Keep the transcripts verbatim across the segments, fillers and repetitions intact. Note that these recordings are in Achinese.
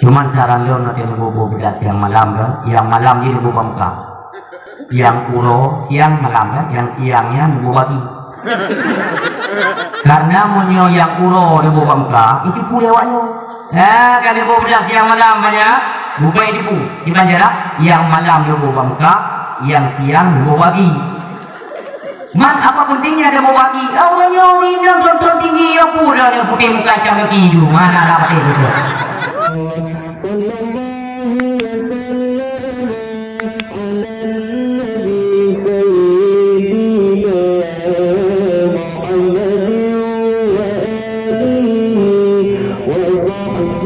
Cuman saran lôn, watèe neuboh-boh beudak siang malam kan, nyang malam jih neuboh bak muka. Nyang uroe siang malam kan, nyang siang nyan neuboh bak gaki. Karena meunyoe nyang uroe neuboh bak muka, itu pue awak nyoe. Ha, kan neuboh beudak siang malam banyak, bukan itu pue. Di Banjarah, nyang malam neuboh bak muka, nyang siang neuboh bak gaki. Man, apa pentingnya ada bak gaki? Awak nyoe inong tonton tinggi, ya pura nyang putih muka cam gaki tu. Mana lah putih tu? صلى الله وسلم على النبي سيدنا محمد وآله وصحبه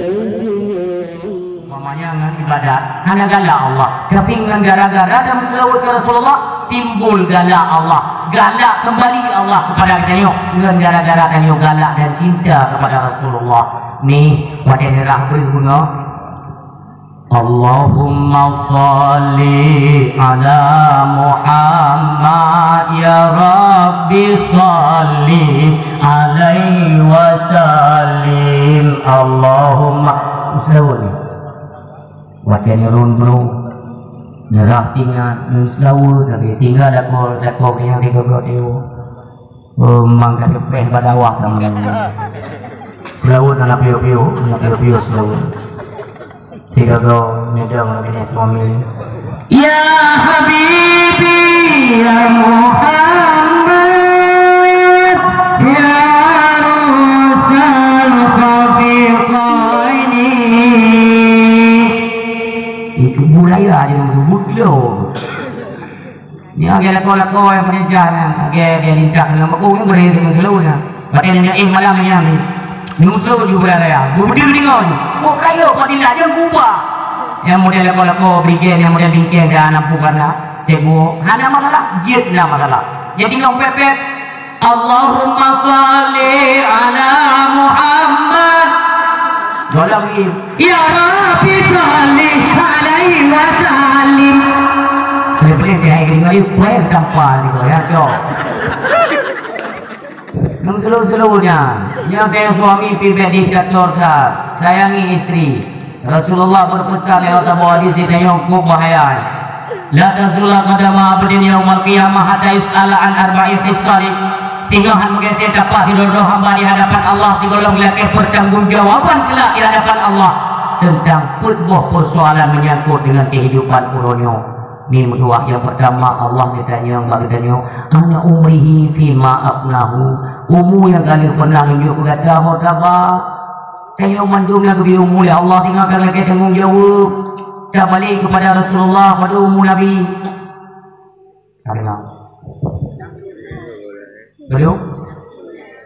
أجمعين. Umpamanya ngon ibadat, hana galak Allah. Tapi ngon gara-gara dan seulaweuet keu Rasulullah, timbul galak Allah. Galak kembali Allah kepada geutanyoe ngon gara-gara tanyoe galak dan cinta kepada Rasulullah. Nih, watèe neurah beuh beungoh. Allahumma shalli ala Muhammad, ya Rabbi shalli alaihi wasallim. Allahumma, seulaweuet ni. Watèe nyoe rôn bro, neurah tingat, ngon seulaweuet lagèe tinggai lakoe, lakoe nyang tiga belas nyoe. Oh, mang ka teupeh bak dakwah kamoe. Seulaweuet hana piôh-piôh, hana piôh-piôh seulaweuet. Sigoe-goe neudong lagèe nyan suami. Ya Habibi, ya Muhammad, ya Rusal Khafiqaini. Itu budaya dia, budaya. Nyan lagèe lakoe-lakoe nyang peurencah nyan, lagèe, lagèe lintah ngon bak ku nyan, bri deungon seulaweuet nyan. Watèe nyan éh malam nyan, nyan seulaweuet ju bri raya. Beudeuh deungon, oh, ka yoh, Fadilah, jangan kuba. Nyang model lakoe-lakoe, brigjen, nyang model bingkeng, ka na peue ka na. Teuk bu, hana masalah, jeuet na masalah. Jadi ngon pèt-pèt, Allahumma shalli ala Muhammad. Dalam ni, ya Rabbi shalli alaihi wasallim. Boleh-boleh dia air dengan dia, kuat tanpa ni, ya, cok. Nang seluruh-seluruhnya, yang kaya suami pibet diktator that, sayangi istri. Rasulullah berpesan lewat Abu Hadis, itu yang cukup bahaya. La tazula qadama abdin yaumal qiyamah hatta yus'ala an arba'i khisalin. Singoh han meugaséh tapak sidroe-droe hamba di hadapan Allah sigohlom geulakèe pertanggungjawaban kelak di hadapan Allah tentang peuet boh persoalan menyangkut dengan kehidupan uroe nyoe. Ni meutuah nyang pertama Allah geutanyong bak geutanyoe, "Ana umrihi fima afnahu?" Umu nyang ka lheueh pernah neujok keu gata ho taba? Tanyoe mandum nyang geubri umu lé Allah tinggai ka lakèe tanggong jaweueb. Tabalek keupada Rasulullah, padum umu Nabi. Ka deungoe? Padum?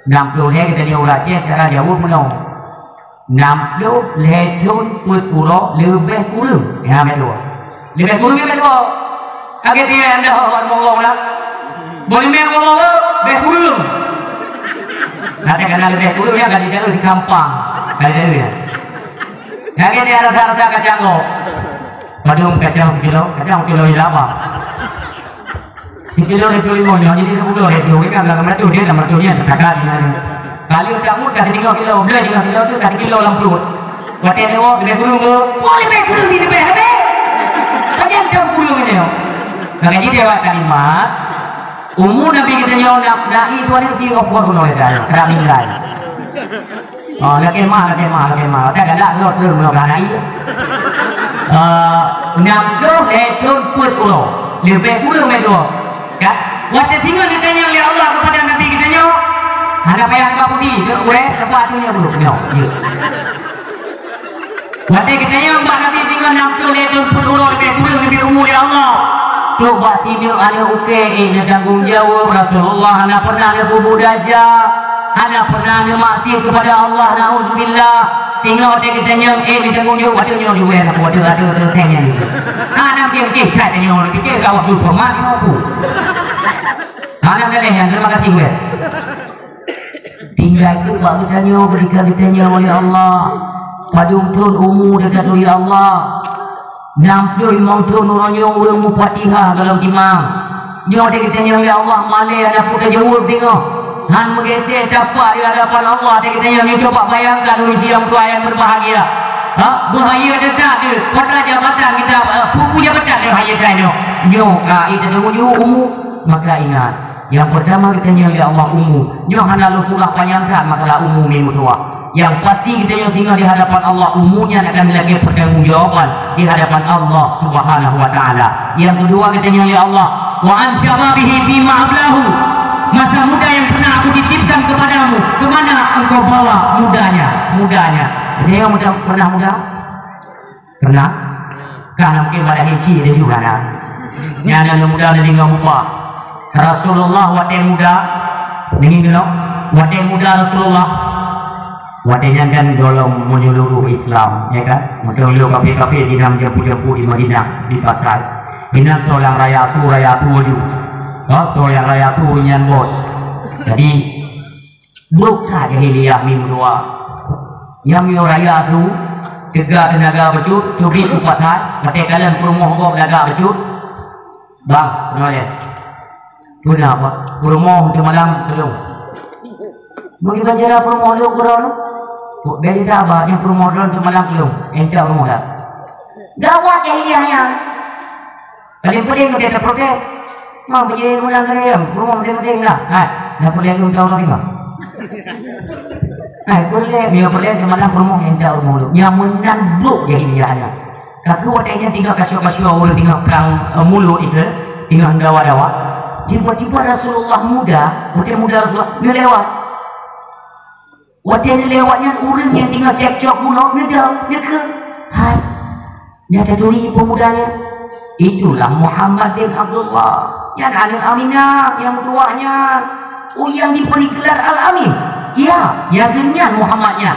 Nam ploh lhèe geutanyoe ureueng Aceh, cara jaweueb meunoe. Nam ploh lhèe thon peuet uroe leubeh kureueng. Ya, beutôi. Leubeh kureueng, ya, beutôi. Ka geutanyoe dah orang mongong lah. Boh limong mongong, leubeh kureueng. Nanti kana leubeh kureueng, ya, ka di dalam di kampung. Ka di dalam, ya. Lagèe nyan rata-rata kacang gob. Padum kacang sikilo, kacang kilo laba. Sikilo lhèe ploh limong nyoe, jadi dua puluh lhèe ploh, kan, lam ratus dia, lam ratus dia, teuka di mana. Kalau tak mut, kasih tiga kilo, belah tiga kilo tu, kasih kilo lam perut. Watèe nyoe, leubeh kureueng tu, oh, leubeh kureueng ni, leubeh, leubeh. Kacang dua puluh ni nyoe. Maka jadi awak kalimat, umu Nabi geutanyoe nak, nak i dua ribu tiga puluh nyoe, dah, dah meninggal. Oh, lakèe meu'ah, lakèe meu'ah, lakèe meu'ah. Watèe galak lôn, lôn, lôn, galak, iya. Eh, nam ploh lhèe thon peuet uroe. Leubeh kureueng meutuah. Kan? Watèe singoh neutanyong lé Allah keupada Nabi geutanyoe, hana payah geupeugah putéh, geukurèng, teumpat tu nyoe, nyoe, nyoe. Watèe geutanyong bak Nabi singoh nam ploh lhèe thon peuet uroe leubeh kureueng leubeh umu lé Allah. Trok bak sineuk aneuk ukèe, eh, neutanggong jaweueb, Rasulullah hana pernah neupeubuet desya. Hana pernah neumaksiat keupada Allah, naudzubillah. Sehingga watèe geutanyong, eh, neutanggong jaweueb, watèe nyoe di wèh, watèe, watèe, watèe, watèe nyan. Hana céh-céh cat tanyoe, pikir ka waktu format nyoe aku. Hana daleh nyan, terima kasih, wèh. Tinggai keu bak geutanyoe, keudéh ka geutanyong lé Allah. Padum thon umu geutanyoe, ya Allah. Nam ploh limong thon uroe nyoe ureueng mufatihah golom timang. Nyoe watèe geutanyong lé Allah malèe, hana peue tajaweueb singoh. Han meugeusé tapak di hadapan Allah. Di kita yang coba bayangkan usia tua yang berbahagia. Ha? Bahaya dekat tu. Pada jabatan kita, eh, pupu jabatan yang hanya tanya. Nyo ka ita tunggu umu. Maka ingat, yang pertama kita nyo ya Allah umu. Nyo hana lusulah panyang that masalah umu minggu tua. Yang pasti kita nyo singoh di hadapan Allah, umunya akan dilakée pertanggungjawaban di hadapan Allah Subhanahu wa Taala. Yang kedua kita nyo ya Allah, wa an syababihi fima ablahu. Masa muda yang pernah aku titipkan kepadamu, kemana engkau bawa mudanya? Mudanya. Saya muda, pernah muda? Pernah? Kan mungkin pada hisi ada juga kan? Yang ada muda dari dengan muda. Rasulullah watée muda, ini dulu, watée muda Rasulullah, watée nyan kan golom menyeluruh Islam, ya kan? Betul-betul kafir-kafir di dalam jampu-jampu di Madinah, di pasar. Inan seorang raya su, raya su laju. Oh, seorang raya su nyan bos. Jadi, brok that jahiliyah minggu dua. Nyang miyueb raya su, teuga teunaga bacut, teubiet u pasar, watée kalon peurumoh gob naga bacut. Bang, keunoe lé. Peue na, Pak? Peurumoh teumalam keulong. Bagaimana cara peurumoh lôn keudroe? Bèk taba, nyang peurumoh droen teumalam keulong. Entak rumoh dah. Gawat jahiliyah nyan. Paling peudeh meudeh taprotes. Mang beujeuet meulang keu lôn, peurumoh meudeh-meudeh lah. Hai, na peudeh lôn tahu lagi mah. Hai, peudeh, miyueb peudeh teumalam peurumoh entak rumoh lôn. Nyang meunan brok jahiliyah nyan. Ka keuh watèe nyan tinggai kasioe-kasioe ureueng tinggai prang, eh, mulod ikeu, tinggai dawa-dawa. Tiba-tiba Rasulullah muda, watèe muda Rasulullah, neulewat. Watèe neulewat nyan ureueng nyang tinggai cekcok bunoe neudong, neukheun, "Hai, nyan taturi pemuda nyan? Itulah Muhammad bin Abdullah, nyan aneuk Aminah nyang meutuwah nyan." Oh, nyang dibri gelar Al-Amin. Ya, ya, geuhnyan Muhammad nyan.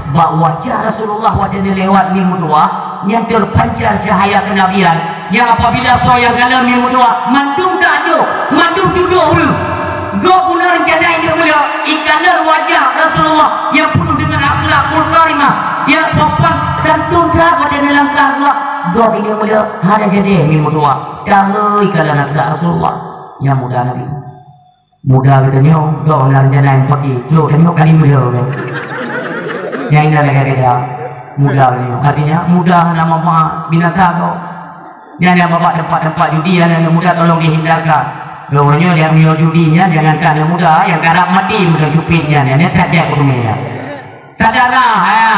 Bak wajah Rasulullah watèe neulewat nyan meutuwah, nyan teupancar cahya keunabian. Nyang apabila soe nyang kalon nyan meutuwah, mandum takjub, mandum tundok ureueng. Gob guna reuncana indak meuleuek, ikalon wajah Rasulullah nyang peunuh deungon akhlakul karimah, nyang sopan santun that watèe neulangkah Rasulullah. Gob indak meuleuek, hana jadi nyan meutuwah. Tahe ikalon akhlak Rasulullah nyang muda Nabi. Muda geutanyoe, gob na rencana nyang paki, trok tanyoe kali muda kan. Nyang indah lagèe gata, muda geutanyoe. Artinya, muda hana manfaat binasa gob. Nyan nyang babah tempat-tempat judi, aneuk muda tolong dihindarkan. Lôn nyoe nyang miyueb judi nyan, jangankan aneuk muda, nyang karab maté muda cupet nyan, nyan, nyan cajak ureueng nyan. Sadarlah, ya.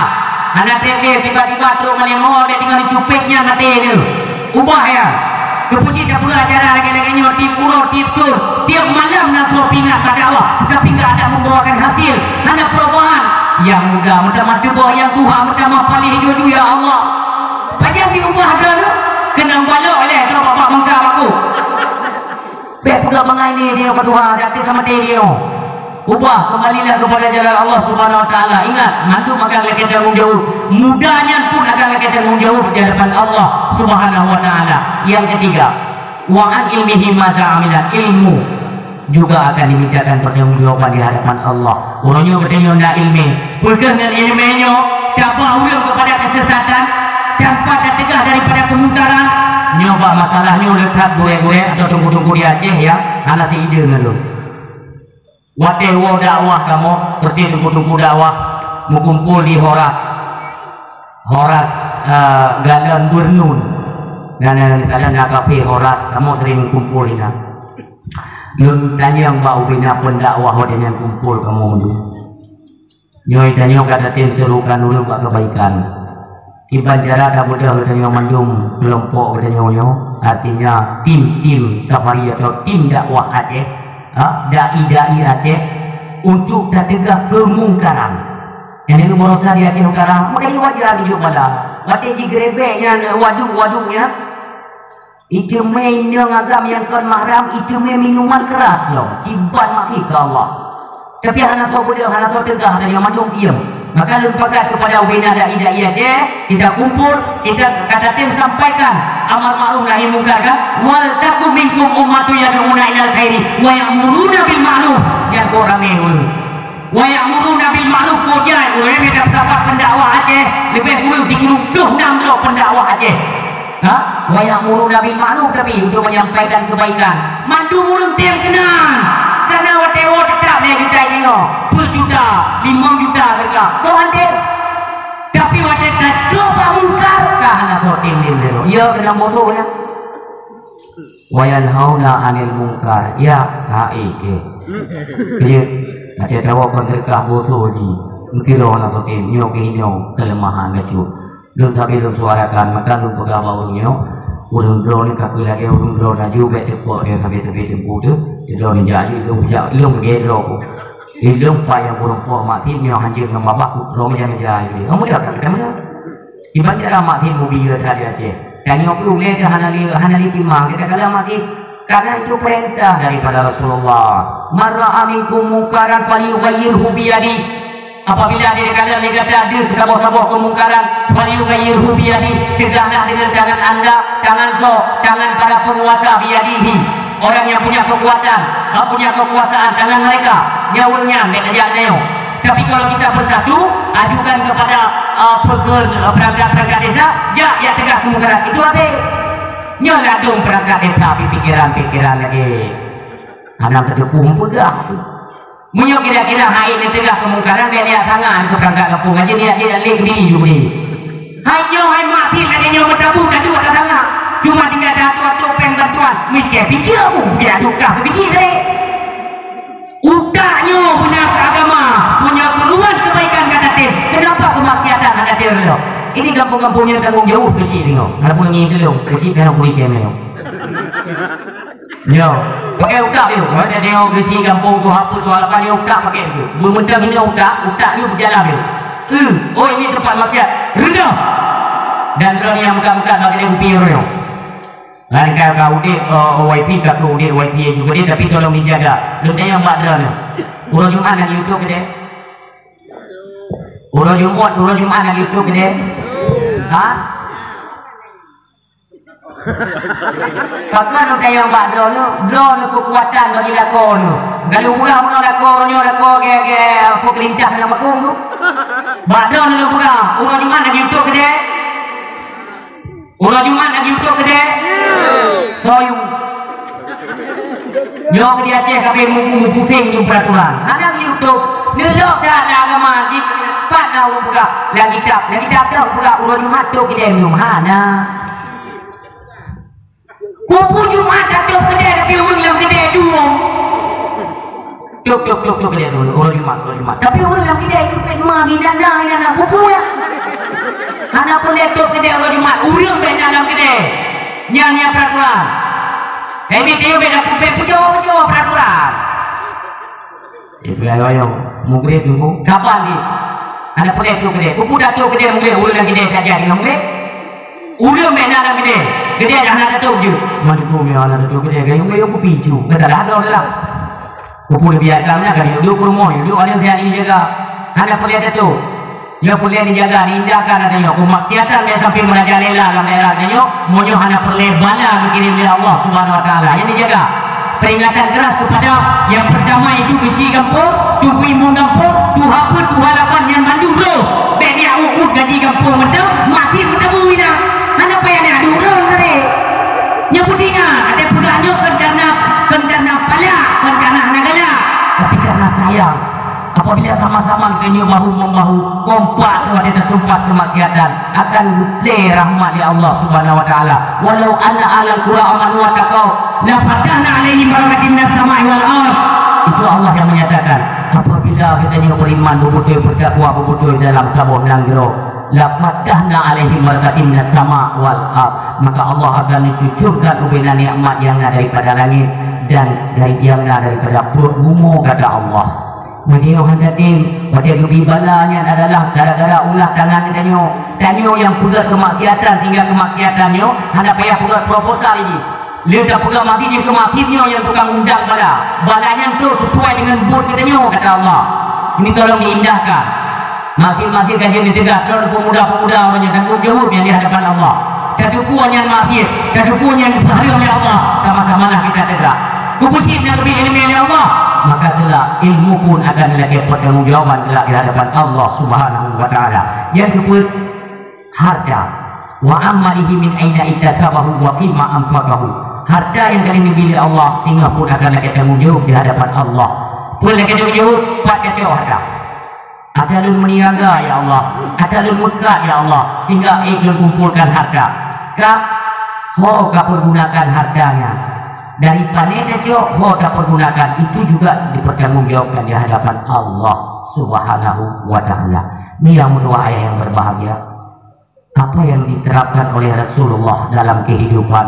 Hana trép lé tiba-tiba trok maléng mo, bèk tinggai dicupet nyan maté nyan. Ubah, ya. Keupeue cit tapeugah acara lagèe-lagèe nyoe tiep uroe, tiep thôn, tiep malam na soe peuingat bak dakwah, teutapi nggak ada membawakan hasil, hana perubahan. Nyang muda meutamah tuboh, nyang tuha meutamah paléh jujur, ya Allah. Pajan diubah droeneuh? Keunong balok lé droe bak bangka baku. Bèk peugah bangai lé dia ka tuha, dak teuka maté dia. Ubah, kembalilah kepada jalan Allah Subhanahu Wa Taala. Ingat, mandum akan lakèe tanggong jaweueb. Muda nyan pun akan lakèe tanggong jaweueb di hadapan Allah Subhanahu Wa Taala. Yang ketiga, wa an ilmihi madza amila, ilmu juga akan dimintakan pertanggungjawaban di hadapan Allah. Uroe nyoe geutanyoe na ileumèe. Peugah ngon ileumèe nyoe, tabah ureueng kepada kesesatan, tanpa tateugah daripada kemungkaran. Nyoe bak masalah nyoe le that gurèe-gurèe atau teungku-teungku di Aceh, ya, hana siide ngon lôn. Watèe woe dakwah kamoe, seperti teungku-teungku dakwah meukumpul di Horas. Horas, eh, Galon Burnun. Dan, eh, kadang na kafe Horas, kamoe sering kumpul inan. Lôn tanyong bak ubena pendakwah watèe nyan kumpul kamoe nyoe. Nyoe tanyoe ka tatem seurukan ureueng bak keubaikan. Kiban cara tabeudôh geutanyoe mandum keulompok geutanyoe nyoe, artinya tim-tim safari atau tim dakwah Aceh, ha, dai-dai Aceh, untuk tateugah keumungkaran. Nyang lagèe baroesa di Aceh Utara, meukaji wajar jijok bala. Watèe jigeurebek nyan waduk-waduk nyan, iteumé inong agam nyang kon mahram, iteumé minuman keras lom, kiban maté keu Allah. Tapi hana soe beudôh, hana soe teugah, dan nyang mandum diem. Maka lôn pakat kepada ubena dai-dai Aceh, kita kumpul, kita kata tim sampaikan amar ma'ruf nahi mungkar kan? Wal takum minkum ummatun yad'una ilal khairi wa ya'muruna bil ma'ruf. Nyang kok ramé ureueng. Wa ya'muruna bil ma'ruf, kok jai ureueng nyang dapat pendakwah Aceh, leubeh kureueng sikureueng ploh nam droe pendakwah Aceh. Ha? Wa ya'muruna bil ma'ruf, tapi untuk menyampaikan kebaikan. Mandum ureueng tem keunan. Karena watèe woe teutap lé Kita tengok, peuet juta, limong juta sedekah. Kok anté? Tapi watèe ka trok bak mungkar, ka hana soe tem lé. Ya, keunan bodoh nyan. Wa yanhauna 'anil munkar. Ya, hai ke. Iya. Watèe tawoe kon sedekah bodoh ji. Meusidroe hana soe tem, nyoe keuh nyoe keuleumahan bacut. Lôn sabe lôn suarakan, maka lôn peugah bak ureueng nyoe, ureueng droeneuh ka peulagèe ureueng droeneuh laju, bèk teupok lé sabe-sabe teungku teuh, sidroe neujak lé lôn jak lôn lagèe droe ku. Lôn paih nyang ureueng po mak sit nyoe hanjeuet ngon babah ku droe meujak-meujak lé. Kamu dah kata mana? Kiban cara mak sit mubi that di Aceh. Tanyoe pih ulèe teuh hana lé, hana lé timang, kita kala mak sit. Karena itu perintah daripada Rasulullah. "Man ra'a minkum munkaran falyughayyirhu biyadih." Apabila ada di kalangan gata deuh saboh-saboh kemungkaran, "falyughayyirhu biyadih," cegahlah dengan tangan anda, tangan soe, tangan para penguasa, biyadihi, orang yang punya kekuatan, ha, punya kekuasaan, tangan mereka, nyan ureueng nyan bèk tajak nyoe. Tapi kalau kita bersatu, ajukan kepada, uh, peker-, uh, perangkat-perangkat desa, jak, jak cegah kemungkaran. Itu até. Nyoe ladôm perangkat desa, pikiran-pikiran lagi. Hana teudeungoe peugah. Meunyoe kira-kira hai neucegah keumungkaran, bèk niat sangat keu peurangkat gampông, aja niat jih lé keudiri jih. Hai nyoe, hai mak sit lagèe nyoe meutabu, taduek that sangat. Cuma tinggai taatoe-atoe péng bantuan, mikir pijeue, uh, biar duka bisi tadi. Utak nyoe beuna keu agama, meunyoe seuluruh keubaikan ka tatem, keunapa keumaksiatan hana tatem lom? Ini gampông-gampông nyoe tanggông jaweueb keu sit nyoe. Hana peue ngieng teuh lôn, keu sit nyoe kulikém nyoe. Nyoe, pakai utak nyoe. Watèe tanyoe geusie gampông tuha peuet tuha lapan nyoe utak pakai nyoe. Beumeutang nyoe utak, utak nyoe beujalan nyoe. Eh, oh ini tempat maksiat. Reunah. Dan droeneuh nyang meukat-meukat bak keudè kupi nyoe. Laén ka, ka udép, eh, wifi, ka keu udép wifi juga deh, tapi tolong dijaga. Lôn tanyong bak droeneuh. Uroe Jumat na YouTube keudè? Uroe Jumat, uroe Jumat na YouTube keudè? Ha? Pakon lôn tanyong bak droeneuh, droeneuh keukuatan bagi lakoe nyoe. Galak peugah meunoe lakoe nyoe, lakoe gèt-gèt, apa, keulintah lam bakong tu. Bak droeneuh lôn peugah, uroe Jumat lagèe utok keudè. Uroe Jumat lagèe utok keudè. Soyueng. Nyoe di Aceh ka bèk mu-, mupuseng ngon peuraturan. Hana lagèe utok. Neulok that lam agama, di pat na ureueng peugah. Lam kitab, lam kitab tu peugah uroe Jumat tok keudè meunyoe. Hana. Kubu Jumat ka tôb keudè, tapi ureueng lam keudè dum. Tôb, tôb, tôb, tôb keudè dum, uroe Jumat, uroe Jumat. Tapi ureueng lam keudè cupet ma, gina na, gina na, kubu ya. Hana peureulèe tôb keudè uroe Jumat, ureueng bèk na lam keudè. Nyan, nyan peuraturan. Jadi, dia bèk na kupet peucok-peucok peuraturan. Itu ayo-ayo. Mugrib tu, kapan di? Hana peureulèe tôb keudè. Kubu dah tôb keudè mugrib, ureueng lam keudè saja dengan mugrib. Ureueng bèk na lam keudè. Keudè dah hana tatôb jeuet. Man tu meunan hana tatôb keudè, gayung-gayung kupi ju. Kata dah ada lah. Kubu leubeh atam na, ka diuduk rumoh, diuduk ada yang jaga. Hana peureulèe tatôb. Nyoe peureulèe dijaga, diindahkan ata nyoe. Keumaksiatan nyang sampai merajalela lam daerah ata nyoe, meunyoe hana peureulèe bala geukirém lé Allah Subhanahu Wa Taala. Nyan dijaga. Peringatan keras kepada yang pertama itu beusie gampông, tuha imbong gampông, tuha peuet, tuha lapan nyan bandum roh. Bèk niat ukeue gaji gampông mantong, mati meuteumui na. Hana payah niat duek roh tadi. Nyoe peutinggai, ada peugah nyoe kon karena, kon karena palak, kon karena hana galak, tapi karena sayang. Apabila sama-sama tanyoe bahu membahu, kompak tu ada tertumpas kemaksiatan, akan geupeureulèe rahmat lé Allah Subhanahu Wa Taala. Walau anna ahlal qura amanu wattaqau, la fatahna alaihim barakatim minas sama'i wal ard. Itu Allah yang menyatakan, apabila geutanyoe beriman, beutôi bertakwa, beutôi dalam saboh nanggroe, la fatahna alaihim barakatim minas sama' wal ard, maka Allah akan mencucurkan ubena nikmat yang na daripada langit dan dari, yang na daripada peuet bumoe, kata Allah. Meunyoe hana tem, watèe geubri bala nyan adalah gara-gara ulah tangan tanyoe. Tanyoe nyang peugöt keumaksiatan, tinggai keumaksiatan nyoe, hana payah peugöt proposal jih. Lé tapeugah maté nyoe keu maté nyoe nyang tukang undang bala. Bala nyan trok sesuai dengan buet geutanyoe, kata Allah. Ini tolong diindahkan. Maksiat-maksiat ka jeuet neucegah, droe peumuda-peumuda uroe nyoe tanggong jaweueb nyan di hadapan Allah. Tateupeue nyan maksiat, tateupeue nyan hareuem lé Allah, sama-samalah kita tegak. Keupeue cit na geubri ileumèe lé Allah, maka kelak ilmu pun akan lagèe pertanggungjawaban kelak di hadapan Allah Subhanahu wa Taala. Nyang keupeuet, harta. Wa amalihi min aina iktasabahu wa fima anfaqahu. Harta nyang ka lheueh geubri lé Allah, singoh pun akan lagèe tanggong jaweueb di hadapan Allah. Peue lagèe jeuet, pat kacok hareuta? Ata lôn meuniaga, ya Allah. Ata lôn meukat, ya Allah, sehingga ék lôn kumpulkan hareuta. Ka, ho ka peugunakan hareuta nyan. Dari pané tacok, ho ka peugunakan, itu juga dipertanggungjawabkan di hadapan Allah Subhanahu wa Ta'ala. Nyoe nyang meutuah ayah yang berbahagia. Apa yang diterapkan oleh Rasulullah dalam kehidupan?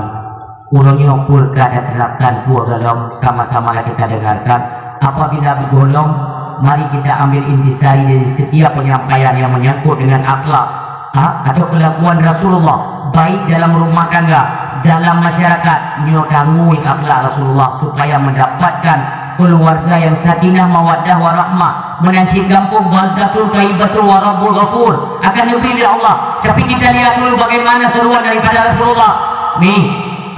Uroe nyoe peue ka diterapkan, peue golom, sama-sama lah kita dengarkan. Apabila golom, mari kita ambil intisari dari setiap penyampaian yang menyangkut dengan akhlak, ha, atau kelakuan Rasulullah, baik dalam rumah tangga, dalam masyarakat. Nyoe tangui akhlak Rasulullah supaya mendapatkan keluarga yang sakinah, mawaddah, warahmah. Meunan cit gampông, baldatun thayyibatun wa rabbun ghafur. Akan diberi oleh Allah. Tapi kita lihat dulu bagaimana seruan daripada Rasulullah. Nih,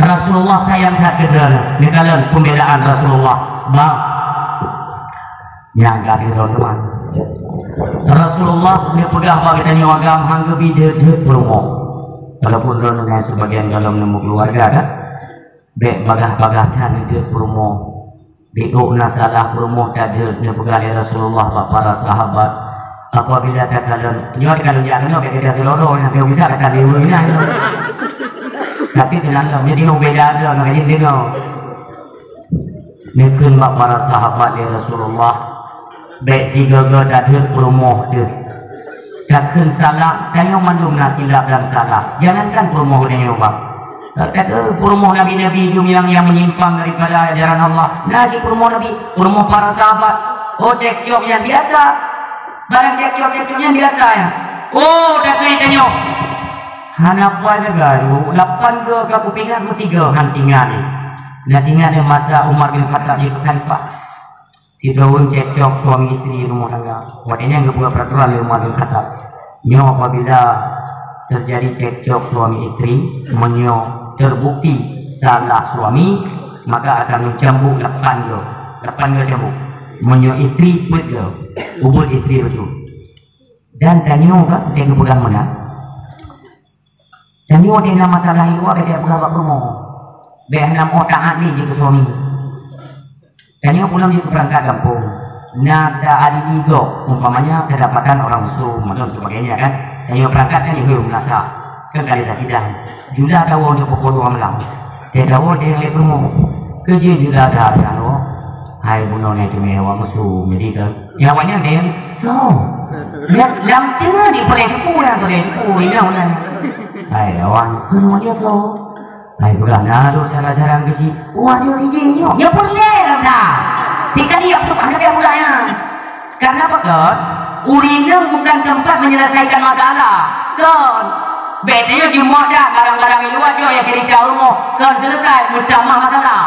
Rasulullah sayang that keu droeneuh. Neukalon pembelaan Rasulullah. Bang, nyang ka di droeneuh. Rasulullah neupeugah bak geutanyoe agam hana geubi deuet-deuet peurumoh. Walaupun droeneuh nyan sebagian golom neumeu keluarga, kan? Bèk bagaih-bagaih that deuet peurumoh. Bèk na salah peurumoh that deuet, neupeugah lé Rasulullah bak para sahabat. Apabila takalon, nyoe takalon jak keunoe, bèk geudah keulolo, nyang keu bisa takalon nyan. Tapi keunan lom, jadi ubeda droe, maka jadi deungoe. Neukheun bak para sahabat lé Rasulullah, bèk sigoe-goe that deuet peurumoh teuh. Takheun salah, tanyoe mandum na silap dan salah. Jangankan peurumoh geutanyoe, bang. Kata peurumoh nabi-nabi jeuem nyang, nyang menyimpang daripada ajaran Allah. Na cit peurumoh nabi, peurumoh para sahabat. Oh, cekcok nyan biasa. Barang cekcok-cekcok nyan biasa nyan. Oh, takheun tanyoe. Hana pai lagèe nyoe, lapan goe ka kupingat, meutiga han tingat. Na tingat nyoe masa Umar bin Khattab jeuet keu khalifah. Sidroe ureueng cekcok suami istri rumoh tangga. Watèe nyan geupeugah peraturan lé Umar bin Khattab. Nyoe apabila terjadi cekcok suami istri, meunyoe terbukti salah suami, maka akan meucambuk lapan goe. Lapan goe cambuk. Meunyoe istri, peuet goe. Ubit istri bacut. Dan tanyoe ka, watèe geupeugah meunan. Tanyoe watèe na masalah i luwa, bèk tapeugah bak peurumoh. Bèk hana meu taat lé jeuet keu suami. Tanyoe pulom jeuet keu peurangkat gampông. Na ta-adili gob, umpamanya kedapatan orang mesum dan sebagainya, kan. Tanyoe peurangkat kan jeuet keu meunasah. Kan ka lheueh tasidang. Jula tawoe untuk pukul dua malam. Tawoe lé peurumoh. Keujeuet jula that nyan, oh. Hai bunoe nyan teumé awak mesum, jadi kan. Nyan awak nyan kan, so. Lam, lam teungoh di peureulèe teupeu, lam peureulèe teupeu, inong nyan. Hai, awak nyan keunoe dia so. Hai, peugah na dosa-dosa keuci. Wah, dia izin nyoe. Ya peureulèe lam na. Tingkali ya peureulèe, ada dia pula nyan. Karena apa, kon? Ureueng inong bukan tempat menyelesaikan masalah. Kon. Bèk tanyoe jimeu'ah that barang-barang di luwa, jeuet nyang cerita rumoh. Kon selesai, meutamah masalah.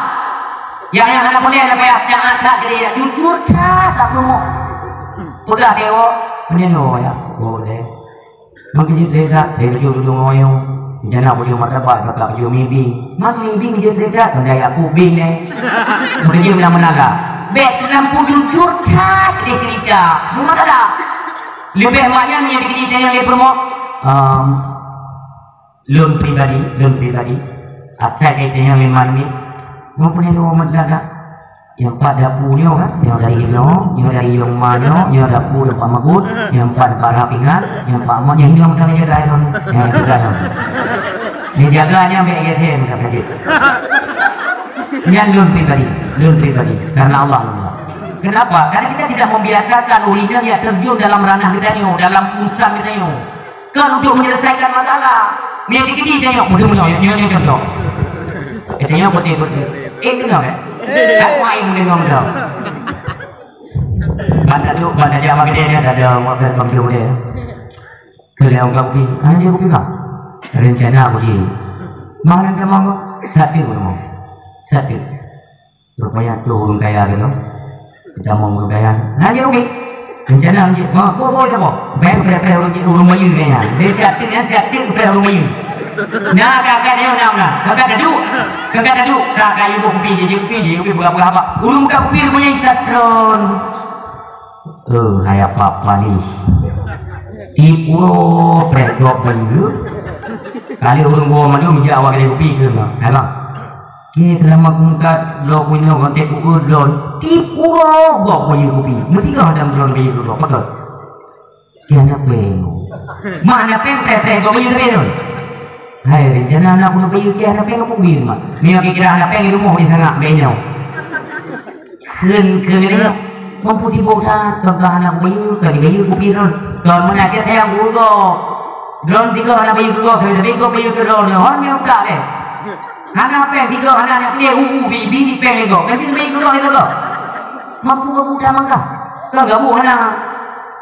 Nyang, nyang hana peureulèe na payah, nyang that jadi jujur that lam rumoh. Peugah deh, oh, meunyoe ya. Oh, deh. Meukeujeuet lé that, lé laju lulung oyong. Rencana bujur martabat, bak bujur mie bing. Man mie bing keujeuet lé that, pandai aku bing deh. Meukeujeuet meunan-meunan lah. Bèk teulampu jujur that deh cerita. Bukan masalah. Leubeh mak nyan nyang dikeujeuet lé peurumoh. Ehm, lôn pribadi, lôn pribadi. Asai keu iteunyang lima menit. Mau punya dua menit dah. Nyang pat dapu nyoe kan, nyoe dari inoe, nyoe dari yong ma nyoe, nyoe dapu dapat magut, nyang pat para pingan, nyang pat ma nyoe, nyoe mantong jaga nyoe, nyoe jaga nyoe. Nyoe jaga nyoe bèk gèt-gèt mantong ka jeuet. Nyan lôn pribadi, lôn pribadi, karena Allah lôn buat. Kenapa? Karena kita tidak membiasakan ureueng inong ya terjun dalam ranah geutanyoe, dalam urusan geutanyoe. Kon untuk menyelesaikan masalah. Mie dikeudi tanyoe, beutôi meunyoe, nyoe, nyoe contoh. Tanyoe beutôi, beutôi. Eh, deungoe, eh? Tak main deungoe, deungoe. Ban taduek, ban tajak bak keudè nyan, ada orang buat bom tu dia. Keu lheueh ka kupi, hana jeuet kupi, Bang. Rencana kupi. Mang nyang tamong, satu, Bang. Satu. Rupanya tu ureueng kaya tu, kita mau ureueng kaya. Nah, dia okey. Rencana dia, mau apa, apa dia mau? Bayar preh-preh ureueng, ureueng bayeue dia nyan. Dia siap tu, kan, siap tu preh ureueng bayeue. Nah, kakak dia nak, nah. Kakak taduk. Kakak taduk. Kakak ibu kupi je, je kupi je, kupi buka-buka apa? Ureueng buka kupi rupanya isatron. Oh, hai apa-apa ni. Tiep uroe preh gob bayeue. Kali ureueng gua mandum jak awak kedai kupi ke, Bang? Hai, Bang. Ye, seulama kumeukat, bloe kunoe, kontek kukeue, droe. Tiep uroe gob bayeue kupi. Meusigoe dam droe bayeue keu gob, pakon? Tiep na péng. Mak na péng, péng, péng, gob bayeue sabe droe. Hai, rencana na kuneuk bayeue, tiep na péng, apa bayeue, Mak? Meunyoe kira-kira na péng, di rumoh di sana, bèk nyoe. Kheun, kheun, mampu sibok that, kon ka hana kubayeue, ka jibayeue kupi droe. Kon meunan cit nyang geuh gob. Droe sigoe hana bayeue keu gob, tapi gob bayeue keu droe nyoe, hon meukat lé. Hana péng sigoe, hana aneuk piléh, u, u, bi, bi, péng lé gob. Kan jibayeue keu gob, lé gob. Mampu geuh buta mangka. Kon geuh hana.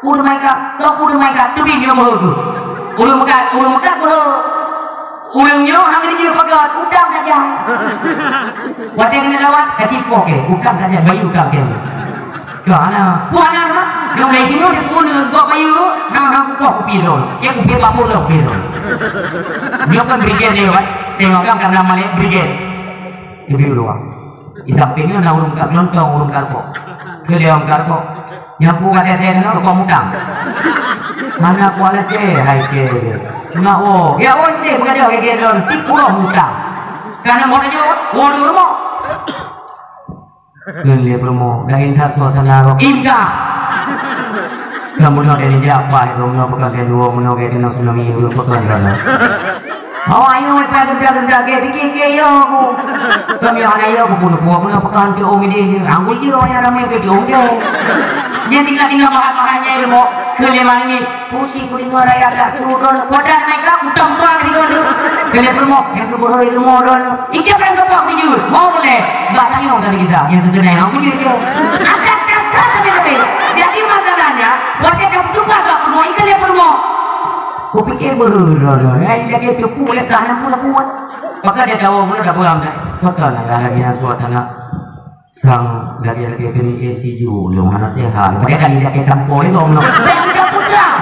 Ureueng meukat, kon ureueng meukat, teubiet nyoe beuhe keuh. Ureueng meukat, ureueng meukat beuhe. Ureueng nyoe hana geujeuet peugah, utang saja. Watèe keuneuk lawat, ka cipoh kèe, utang saja, bayeue utang kèe. Ka hana, peue hana mah? Nyang lagèe nyoe dipeue gob bayeue, hana, hana kupoh kupi droe. Kèe kupi bak mulo kupi droe. Nyoe kan brigade nyoe kan? Teungoh kan karena malèe brigade. Teubiet luwa. Di sampéng nyoe na ureueng ka meulontong, ureueng ka rukok. Keu lheueh ureueng ka rukok. Nyapu ka teuntèe keunoe rukok mutang. Hana kuat lé, hai kèe. Na, oh, ya, oh, ini bukan dia, dia lon, tiep uroe mutang. Karena mau tunjuk, oh, di rumah. Keu lheueh peurumoh, laén that suasana rot. Indah. Kamoe nyoe dari jak paih, kamoe nyoe peugah keu dua, kamoe nyoe keu tsunami, ureueng peugah keu Awak nyoe ka geuda-geuda, gèt, gèt, gèt, yo, ku. Kami hana yo, ku pun, ku, ku, pekan ti om ini. Anggul ji, awak nyan ramai ke ti om je. Dia tinggal-tinggal bahan-bahan nyan, dia mau ke lima menit. Pusing, ku dengar rakyat dah turun droe. Kuat dah naik lah, utang bang di kau tu. Kalian rumah, yang tu berhoi rumah droe. Ijab dan kepak biju. Mau boleh. Bah tanya dari kita, yang tu kena yang biju je. Angkat, angkat, angkat, angkat, angkat. Jadi masalahnya, waktu dah berubah tak rumah, ikan dia berumah. Kupikir beuhe droe, eh, lagèe teupeu lé ka hana peue-peue. Maka dia tahu pula dah pulang dah. Maka nak lagi suasana sang lagi-lagi kena A C U, lôn hana sehat. Pakai kali dia ke kampung itu, lôn. Bèk peugah-peugah.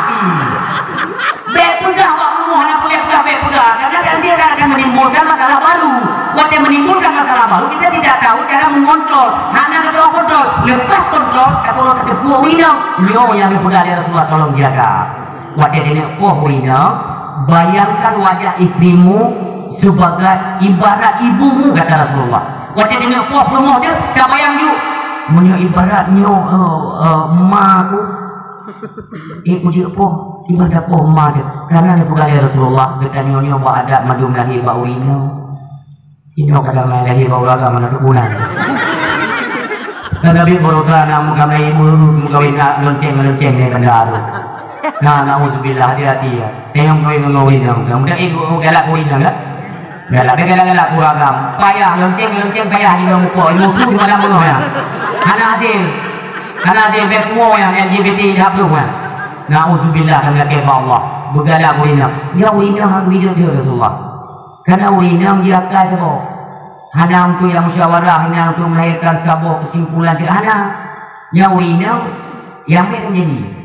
Bèk peugah, awak rumoh hana peugah, bèk peugah. Karena nanti akan, akan menimbulkan masalah baru. Waktu menimbulkan masalah baru, kita tidak tahu cara mengontrol. Hana kita kontrol. Lepas kontrol, kata orang kata, "Buah wina." Nyoe yang dipeugah oleh Rasulullah, tolong jaga. Watèe keuneuk poh ureueng inong, bayangkan wajah istrimu sebagai ibarat ibumu, kata Rasulullah. Watèe keuneuk poh peurumoh teuh, tabayang ju. Meunyoe ibarat nyoe, eh, eh, ma ku, eh, kujeuet poh, ibarat poh ma teuh. Karena neupeugah lé Rasulullah, geutanyoe nyoe bak adat mandum lahé bak ureueng inong. Inong kadang na lahé bak ureueng agam hana teupulang. Kadang bit barokah na muka mai ibu, meukawen na lonceng-lonceng dari bandar tu. Nah, nauzubillah, hati-hati ya. Tengok kawin ngon ureueng inong. Mudah-mudahan ibu galak ureueng inong, kan? Galak, dia galak-galak ureueng agam. Payah, lonceng-lonceng payah, imam mupok. Imam tu malam bunuh ya. Hana hasil. Hana hasil, bèk semua yang L G B T dah belum kan? Nauzubillah, dan lakèe bak Allah. Beugalak ureueng inong. Dia ureueng inong hana bideu dia Rasulullah. Karena ureueng inong jiakai saboh. Hana untuk yang musyawarah, hana untuk melahirkan saboh kesimpulan, tidak hana. Nyan ureueng inong nyang bèk meunyanyi.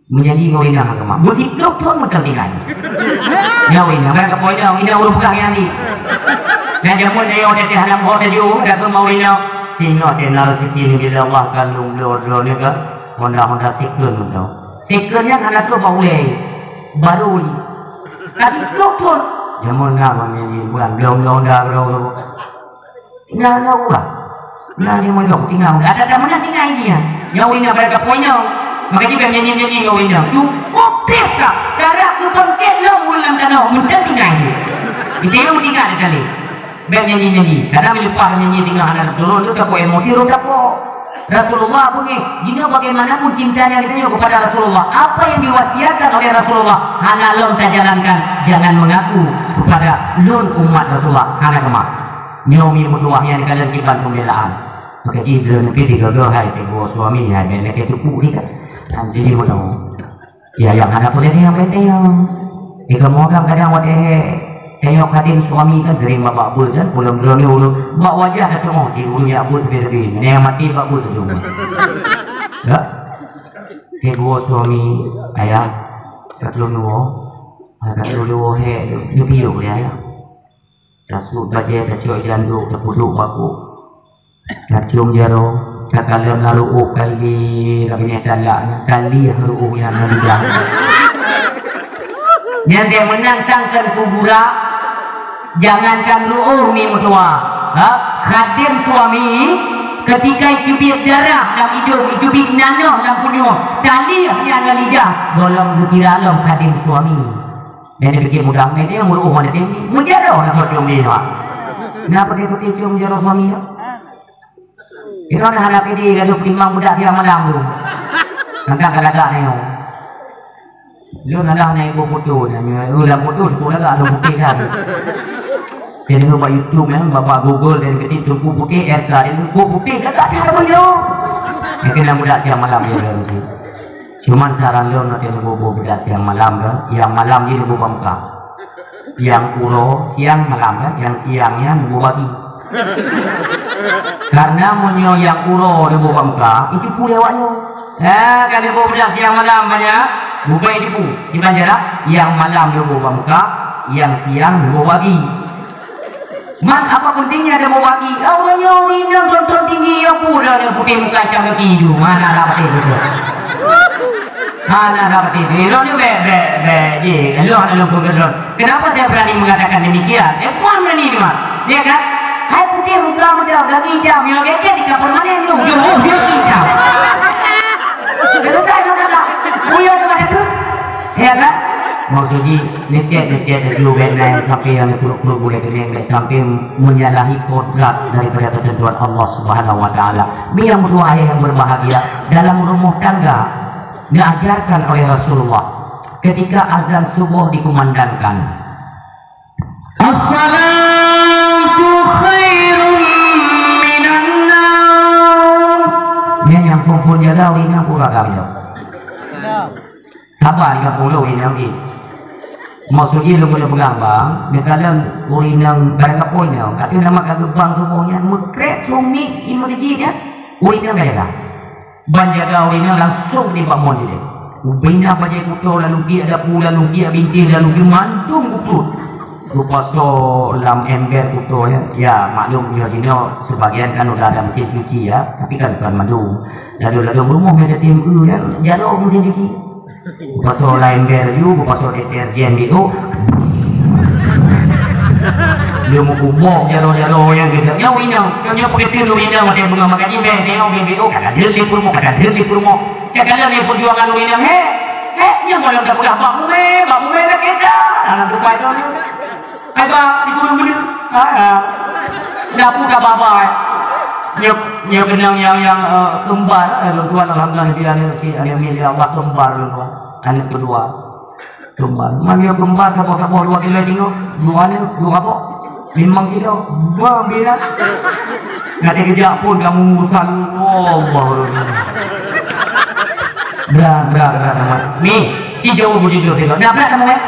Meunyanyi ngon ureueng inong agama. Beusiploh thon meuteuntinggai. Nyan ureueng inong, kan kapoe inong, inong ureueng peugah nyan di. Dan jameun nyoe teuntèe hana meuhot laju, dak keu ureueng inong. Singoh teuh na rezeki bila Allah kan lôn bloe droeneuh ka. Honda-honda second tu. Second nyan hana troh bak ulèe. Baru ni. Ka siploh thon. Jameun na meunyanyi bukan blong-blong dah, blong-blong. Tinggai na ureueng. Na limong thon, tinggai. Ada-ada meunan tinggai jih nyan. Nyoe ureueng inong bèk kapoe nyoe. Maka jih bèk nyanyi-nyanyi ngon ureueng inong. Cukup trép ka. Karab keu bangkét lom ureueng lam tanoh. Meunan tinggai jih. Itu yang tinggai sekali. Bèk nyanyi-nyanyi. Karena meuleupah nyanyi tinggai hana turun, tu kapoe emosi, ureueng kapoe. Rasulullah beungèh, jinoe bagaimanapun cintanya kita nyoe kepada Rasulullah, apa yang diwasiatkan oleh Rasulullah hana lom tajalankan, jangan mengaku kepada lôn umat Rasulullah, hana keumah. Nyoe mi meutuwah nyang dikalon kiban pembelaan. Maka jih lôn pih tiga dua hai teuh buah suami hai bèk lakèe teupeu ika. Dan jih meunoe. Ya, nyang hana peue teunyong, teunyong. Di kamoe kan kadang watèe teunyong hadé suami kan sering babah beuet kan, ulôn droeneuh ulôn bak wajah ka teu'oh cit ulôn jak beuet leubeh-leubeh. Nyang maté bak beuet ulôn. Ya. Cit buah suami ayah ka tulôn woe, ka tulôn woe hèk, neupiôh lé ayah. Tasut bajèe, tacok janduk, tapudok bak kôk. Tacôm jaroe, takalon lam ruôh kali, ka binéh talak, talieh ruôh nyan lam lidah. Nyan dèh meunan sangkön kuburan, jangankan ruôh mi meutuwah. Ha, khadem suami, ketika iteubiet darah lam idong, iteubiet nanoh lam punyueng, talieh nyan ngon lidah, gohlom geukira lom khadem suami. Dan dipikir mudah, nanti yang meureu'oh mana tinggi, meujaroh nak kau cium dia. Kenapa dia putih cium jaroh suami dia? Itu hana pede gaduh timang budak siang malam tu. Tantang kadang-kadang nengok. Lôn alah na iboh foto nyan, nyoe lam foto sekolah ka lôn putih kan. Saya tengok bak YouTube kan, bapak Google dan ketik Teungku Putih R K, dan Teungku Putih kakak cara beliau. Mungkin dalam budak siang malam dia dalam situ. Cuman saran lôn nanti nunggu budak siang malam ke, yang malam dia nunggu bangka. Yang uroe siang malam kan, yang siangnya nunggu pagi. Karena meunyoe nyang uroe neuboh bak muka, itu pue awaknyoe. Ha, ka neuboh budak siang malam banyak, bukai tipu. Kiban cara, nyang malam neuboh bak muka, nyang siang neuboh pagi. Man, apa pentingnya ada boh pagi? Ah, ureueng nyoe inong tonton tinggi, ya pura nyang putih muka macam gaki tu. Mana ada putih tu? Hana ka peuti. Droeneuh bèk, bèk, bèk ji. Lôn, lôn peugah droeneuh. Kenapa saya berani mengatakan demikian? Eh, puan berani ni, Mak. Ya kan? Hai putih muka muda, gaki hitam, yang gèt-gèt di kapur manéh nyoe. Jauh dia hitam. Selesai masalah. Buyar kepada tu. Ya kan? Maksud ji, ngecek, ngecek laju bèk nyan sampai yang kuruk-kuruk boleh kena bèk sampai menyalahi kodrat daripada ketentuan Allah Subhanahu wa Taala. Ni yang berdua ayah yang berbahagia dalam rumah tangga. Diajarkan oleh Rasulullah ketika azan subuh dikumandangkan. As-salatu khairum minan naum. Nyan nyang phôn-phôn jaga ureueng inong pura ka meunyoe. Saban ka puluh inong jih. Maksud jih lôn peugah bang, neukalon ureueng inong barang kapeue inong, ka teuh nama ka geubang tuboh nyan meukrek sumiet i meuseujid nyan, ureueng inong ka jaga. Ban jaga ureueng inong langsung di bak mon jih. Ubena bajèe kuto lalu giek dapu lalu giek bintéh lalu giek mandum geuprot. Geupasoe lam ember kuto ya. Ya maklum nyoe jinoe sebagian kan udah ada mesin cuci ya, tapi kan bukan mandum. Lalu lalu rumoh meja tim ya, jaroe mesin cuci. Geupasoe lam ember laju, geupasoe deterjen gitu. Dia meukuboh jaroe-jaroe nyang gitu. Nyoe inong, nyoe peugah teuh inong ada bunga makan jibeng, tengok dia gitu. Kata dia di purmo, kata dia di purmo. Cakap dia perjuangan ureueng inong, he, he, nyoe malam dah peugah bak mumé, bak mumé dah kita. Dalam tupai tu. Hai bang, di gunung mana? Ha, ha. Dah pun dah babai. Nyoe, nyoe keunong nyang, nyang, eh, kembar, eh, lôn tuan alhamdulillah dia ni si, dia ni dia Allah kembar lôn tuan. Aneuk kedua. Kembar. Man nyoe kembar saboh-saboh dua kilo tinggi. Dua ni, dua apa? Limong kilo. Dua bila. Nanti kejak pun kamu urusan Allah. Berat, berat, berat amat. Ni, ci jauh bujur-bujur tengok. Dah berat kamu, eh?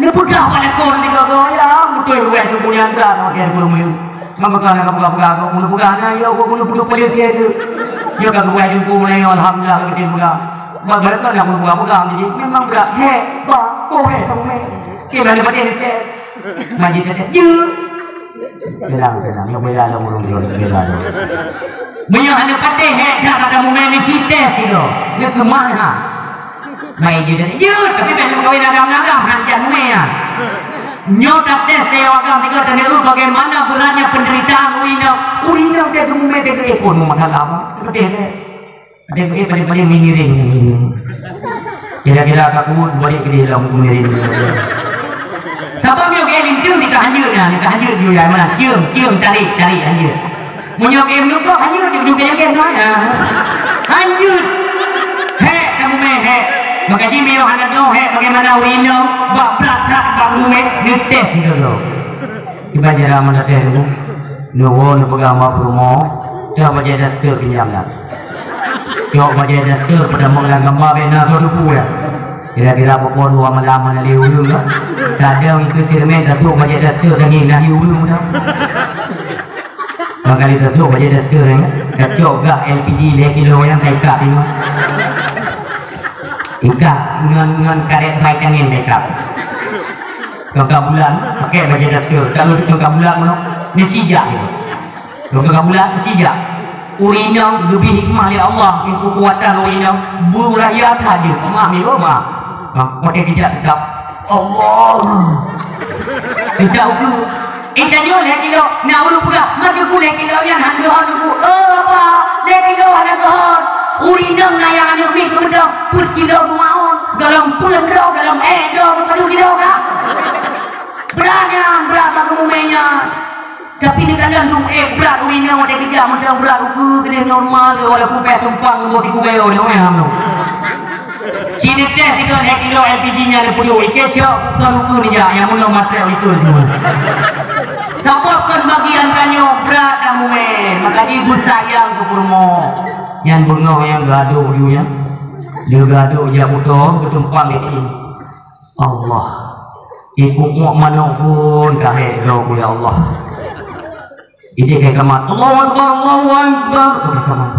Neupeugah bak lakoe nanti kau, kau, ya, beutôi ruweh teungku nyan that, oke, teungku Lumeue. Ngon peugah, ngon peugah-peugah, kau guna peugah, nah, ya, kau guna peuduek paléng keu tu. Ya, ka ruweh teungku mulai, alhamdulillah, ka geutem peugah. Bak barokah nak peugah-peugah, jadi memang brat, he, ba, ko, he, tong, me. Oke, dah dapat dia, oke. Majid kata, "Je." Tenang, tenang, ya, bela lah, ureueng, bela lah. Meunyoe hana patéh, he, jak kata mumai ni si teh, gitu. Dia kemana? Mai je, je, tapi dah kawin agam-agam, han jan mè, ah. Nyoe tates teuh agam tiga teuh, bagaimana beratnya penderitaan ureueng inong. Ureueng inong dia geumumè dia geuéh pun meumasalah apa? Beuteh deh. Ada geuéh paling-paling mengiring. Kira-kira aku balik ke dia lah mengiring. Sabab nyoe gaya lintung di kehanjut nah, di kehanjut dia mana? Cium, cium, tarik, tarik, hanjut. Meunyoe keu meunyoe hanjeuet, jeuet keu nyang keu nyan. Hanjeuet. Hék, kamoe mé hék. Maka jih meunyoe hana droe hék, bagaimana ureueng inong bak brat that bak kamoe mé, neutéh sidroe-droe. Kiban cara meunatéh dulu. Neuwoe neupeugah bak peurumoh, cok bajèe daster pinjam dah. Cok bajèe daster peutamong lam gamba bèk na soe teupeu dah. Kira-kira pukon dua malam hana lé ureueng dah. Kadang ikeu ceureumen tasok bajèe daster dan na lé ureueng dah. Mangkali tasok bajèe daster nyan, tacok gah L P G lhèe kilo nyan taikat nyoe. Ikat ngon, ngon karét bai kangén taikat. Tangka bulan pakèk bajèe daster, kalau tangka bulan nyoe, meusi jak nyoe. Tangka bulan meusi jak. Ureueng inong geubri hikmah lé Allah, keukuatan ureueng inong beuraya that jeuet. Maaf nyoe, maaf. Nah, pakai bijak tetap. Allah. Tidak ukur. Tanyoe lhèe kilo, na ureueng peugah, "Mat Teungku, lhèe kilo nyan han geuhon, Teungku." "Oh, apa? Lhèe kilo hana geuhon." Ureueng inong na nyang aneuk miet keu mantong, peuet kilo geumaon, golom peuet droe, golom èk droe, padum kilo kah? Brat nyan, brat bak geumumè nyan. Tapi neukalon dum ék brat ureueng inong watèe geujak mantong brat ukeue keudéh normal, walaupun payah tumpang boh tiku gayo nyoe, eh, ham nyoe. Ci neutéh tiga lhèe kilo L P G nyan neupeuduek, ikét cok kon ukeue neujak nyang meunoe maté ukeue nyoe. Sabab kon bagian tanyoe brat dan mumè, maka jibeusayang keu peurumoh. Nyan beungoh nyang geuadôk dulu nyan. Lheueh geuadôk jak moto, geutumpang di Allah. Ibu muak manok pun kahek droe, ya Allah. Idéh ka kamat, "Allahu Akbar, Allahu Akbar." Ka kamat.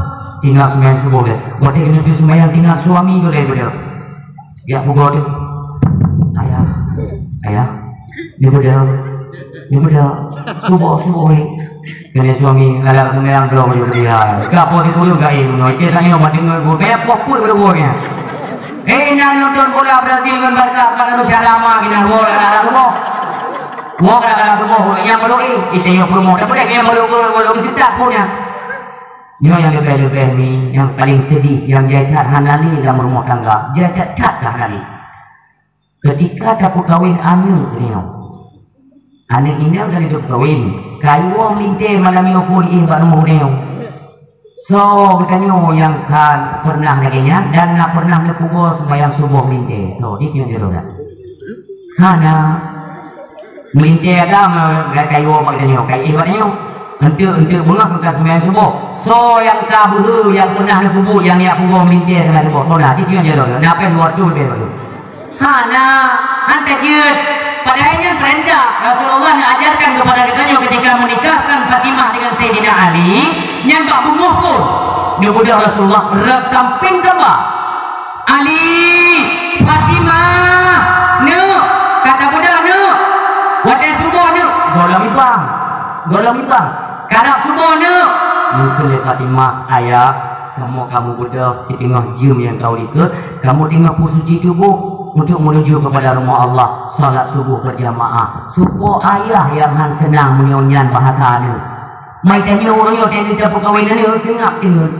Tinggai seumayang suboh lé. Watèe keuneuk seumayang tinggai suami tu lé beudôh. Jak pugoe tu. "Ayah, ayah, ni beudôh. Ni beudôh. Suboh, suboh, eh." Keuneuk suami, "Alah, seumayang droe baju kuliah." Ka po sikureueng ka ié bunoe. Ikét tanyoe ban deungö gurèe. Payah poh peuet beudoe nyan. Eh, inan nonton bola Brazil ngon Barca, pada Rusya lama gina. Woe, anak-anak suboh. Woe, anak-anak suboh, nyang meului, ite nyang peurumoh. Tapi nyang meului, meului, meului, sitak pun nyan. Nyoe nyang leubeh-leubeh ni, nyang paleng sedih, nyang jai that hana lé lam rumoh tangga. Jai that, that ka hana lé. Keutika tapeukawen aneuk nyoe. Aneuk inong ka lheueh tapeukawen, ka iwoe meulintèe malam nyoe phôn éh bak rumoh nyoe. Soe geutanyoe nyang ka pernah lagèe nyan dan na pernah neupugoe seumayang suboh meulintèe? Soe, di piôh jaroe dak? Hana. Meulintèe agam, eh, ka iwoe bak geutanyoe, ka éh bak nyoe. Enteuk, enteuk beungoh ka seumayang suboh. Soe nyang ka beuhe nyang pernah neupeubuet nyang jak pugoe meulintèe seumayang suboh? Soe na? Di piôh jaroe dak? Na pèng dua reutôh leubeh bagoe. Hana, han tajeuet. Padahai nyan peurintah Rasulullah neuajarkan keupada geutanyoe ketika meunikahkan Fatimah dengan Saidina Ali, nyan bak beungoh phôn. Neubeudôh Rasulullah rot sampéng kaba. "Ali, Fatimah, neuk, ka tabeudôh neuk. Watèe suboh neuk." Gohlom ipang. Gohlom ipang. "Karab suboh neuk." Neukheun lé Fatimah, "Ayah, kamoe ka mubeudôh siteungoh jeuem nyang ka u likôt, kamoe teungoh peusuci tuboh untuk menuju kepada rumoh Allah, salat suboh berjamaah." Soe po ayah nyang han seunang meunyoe nyan bahasa aneuk. Mai tanyoe uroe nyoe teuh tapeukawen aneuk, seungab teungeut.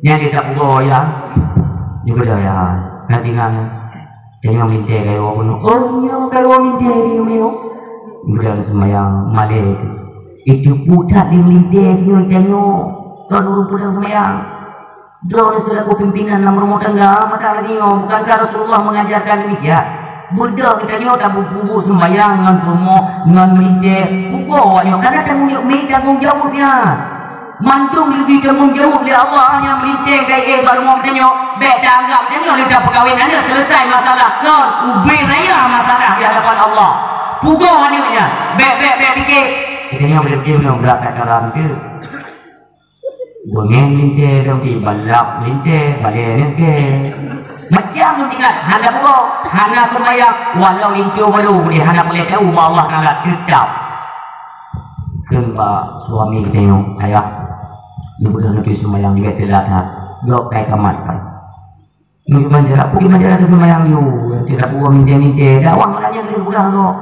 Nyan teuh tapugoe ayah. Neubeudôh ayah. Ka tinggai. Tanyoe meulintèe ka iwoe bunoe. Oh, nyoe ka iwoe meulintèe nyoe. Beudôh seumayang malèe teuh. Itu putat di meulintèe nyoe tanyoe. Kon ureueng peudong seumayang. Droeneuh seulaku pimpinan lam rumoh tangga, maka lagèe nyoe, bukankah Rasulullah mengajarkan demikian? Beudôh geutanyoe tapubuet seumayang ngon peurumoh, ngon meulintèe. Pugoe awak nyoe, karena tanggông jaweueb, tanggông jaweueb nyan. Mandum geubri tanggông jaweueb lé Allah nyang meulintèe keu éh bak rumoh geutanyoe. Bèk taanggap tanyoe lé tapeukawen aneuk, selesai masalah. Kon, ubé raya masalah di hadapan Allah. Pugoe aneuk nyan. Bèk, bèk, bèk pike. Geutanyoe bèk pike meunyoe brat that karam teuh. Beungèh meulintèe, dong pih balap meulintèe, balèe neukèe. Macam meuntingat, hana pugoe, hana seumayang, walau linto barô udeh hana peureulèe teuh, ubak Allah Taala teutap. Kheun bak suami geutanyoe, "Ayah, neubeudôh neupeuseumbayang, jeuet teulat that, gob kai kamat kai." Nyoe kiban cara, peue kiban cara teuseumayang yue, teuka pugoe mintèe-mintèe, dakwah malam nyan teupeugah gob.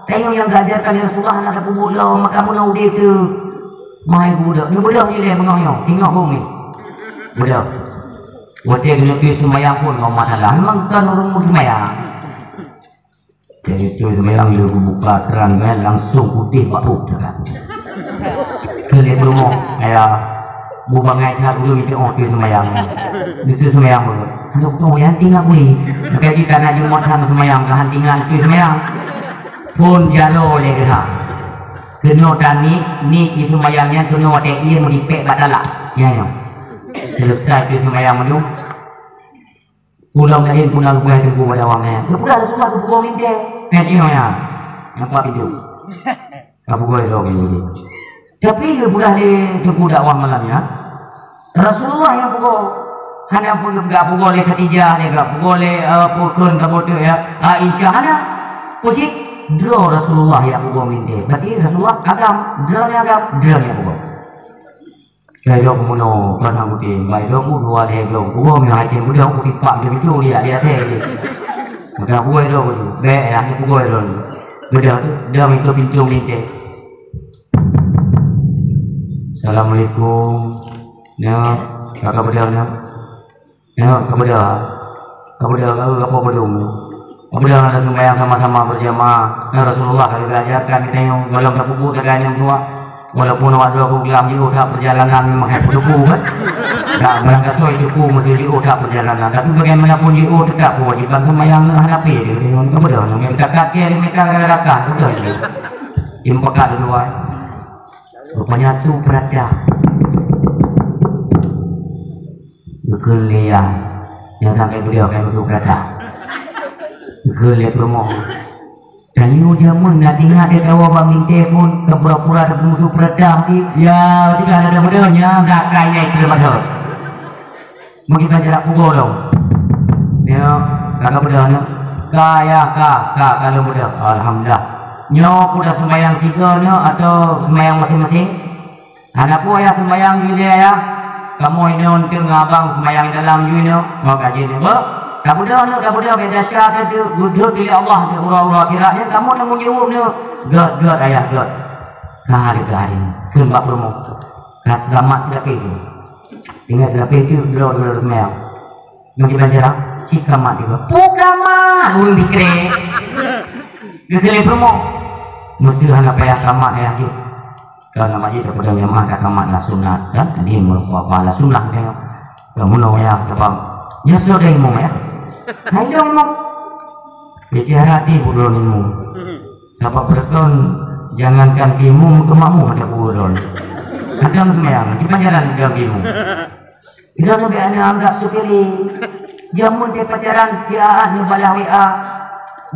Tanyoe nyang geuajarkan lé Rasulullah hana tapeubuet lom, maka meunoe udeb teuh. Mai geubeudôh, neubeudôh ilèe beungoh nyoe, singoh bumi. Beudôh. Watèe geuneuk seumayang phôn ngon masalah, memang kon ureueng seumayang. Jadi tu seumayang lé geubuka keran kan, langsung putih bak pruet kan. Keu lé peurumoh, ya, bu bangai that ureueng itu, oh, tu seumayang. Itu seumayang baru. Aduh, tu yang tinggal bui. Maka jika nak jumatan seumayang, tahan tinggal tu seumayang. Phôn jaroe lé geuha. Keunoe tani, ni itu seumayang nyan keunoe watèe ie meuripèk bak talak. Ya, ya. Selesai tu seumayang tu. Pulang laén pun lalu buah teungku pada awak nyan. Geupeugah Rasulullah geupugoe mintèe. Nyan jinoe nyan. Nampak pintoe. Ka pugoe lom ini. Tapi geupeugah lé teungku dakwah malam nyan. Rasulullah nyang pugoe. Hana pun geupeugah pugoe lé Khadijah, lé geupeugah pugoe lé, eh, pukon kamoe tu ya, Aisyah hana. Pusing. Droe Rasulullah nyang pugoe mintèe. Berarti Rasulullah agam, droe nyang agam, droe nyang pugoe. Keu lhok meunoe, kon hang kutem, bai lhok u dua lhèe lhok. Pugoe meuhai tem beudôh, u tipak dem itu, liak-liak thèe jih. Maka pugoe lhok tu, bèk ya, pugoe lhok tu. Beudôh tu, dong itu pintoe meulintèe. Assalamualaikum. Nyoe, ka, ka beudôh nyoe. Nyoe, ka beudôh. Ka beudôh, ka, ka po beudôh. Ka beudôh na seumayang sama-sama berjamaah. Nyoe Rasulullah ka geuajarkan geutanyoe, golom tapeubuet lagèe nyan dua. Walaupun awak dua beupeugah jiôh that peurjalanan memang hai peuduku kan. Nah, barangkasoe duku meusti jiôh that peurjalanan. Tapi bagaimanapun jiôh, teutap keuwajiban seumayang nyoe hana pih. Jadi, nyoe ka beudôh, nyoe ka beudôh. Jadi, meupakat dua. Rupanya su peurata. Geukheun lé nyang sampai beliau kai su peurata. Geukheun lé peurumoh. Tanyoe jameun na tinggai teukawa bak mintée phon, ka pura-pura tapeumusu peurata. Ya, jika ada muda nya, dak kai nyai keu mata. Mungkin kan jarak pukul dong. Nyoe, ka, ka beudôh nyoe. Ka, ya, ka, ka, ka lôn beudôh. Alhamdulillah. Nyoe peue dah sembahyang sigoe nyoe atau sembahyang masing-masing? Hana peue ayah sembahyang jih lé ayah. Kamoe inoe eunteuk ngon abang sembahyang dalam jih nyoe. Ngon kaji nyoe. Beuh, ka beudôh nyoe, ka beudôh, beda sya teuh, geuduek lé Allah teuh uroe-uroe akhirat nyoe. Kamoe tanggung jaweueb nyoe. Gèt, gèt ayah, gèt. Ka hari keu hari. Kheun bak peurumoh. Ka seulamat silapeh teuh. Ingat, tapi itu dua-dua semayang. Nyoe di Banjarah, cit kamat juga. Pu kamat, ureueng dikrek. Geukheun lé peurumoh. Meuseu hana payah kamat ayah jih. Kalau nama jih daripada jamaah ka kamat na sunat, kan? Jadi, meureumpok apa na sunat, kan? Kalau meunoe ya, apa? Nyoe sudah imum ya? Hai dong, imum. Jadi, hati bodoh imum. Sabab beureuton, jangankan imum, keu makmum ada bodoh. Kadang semayang, di Banjarah ada imum. Ilôn leubeh aneuëk anggab sepele. Jameun teuh pacaran, si Aat neubalah W A,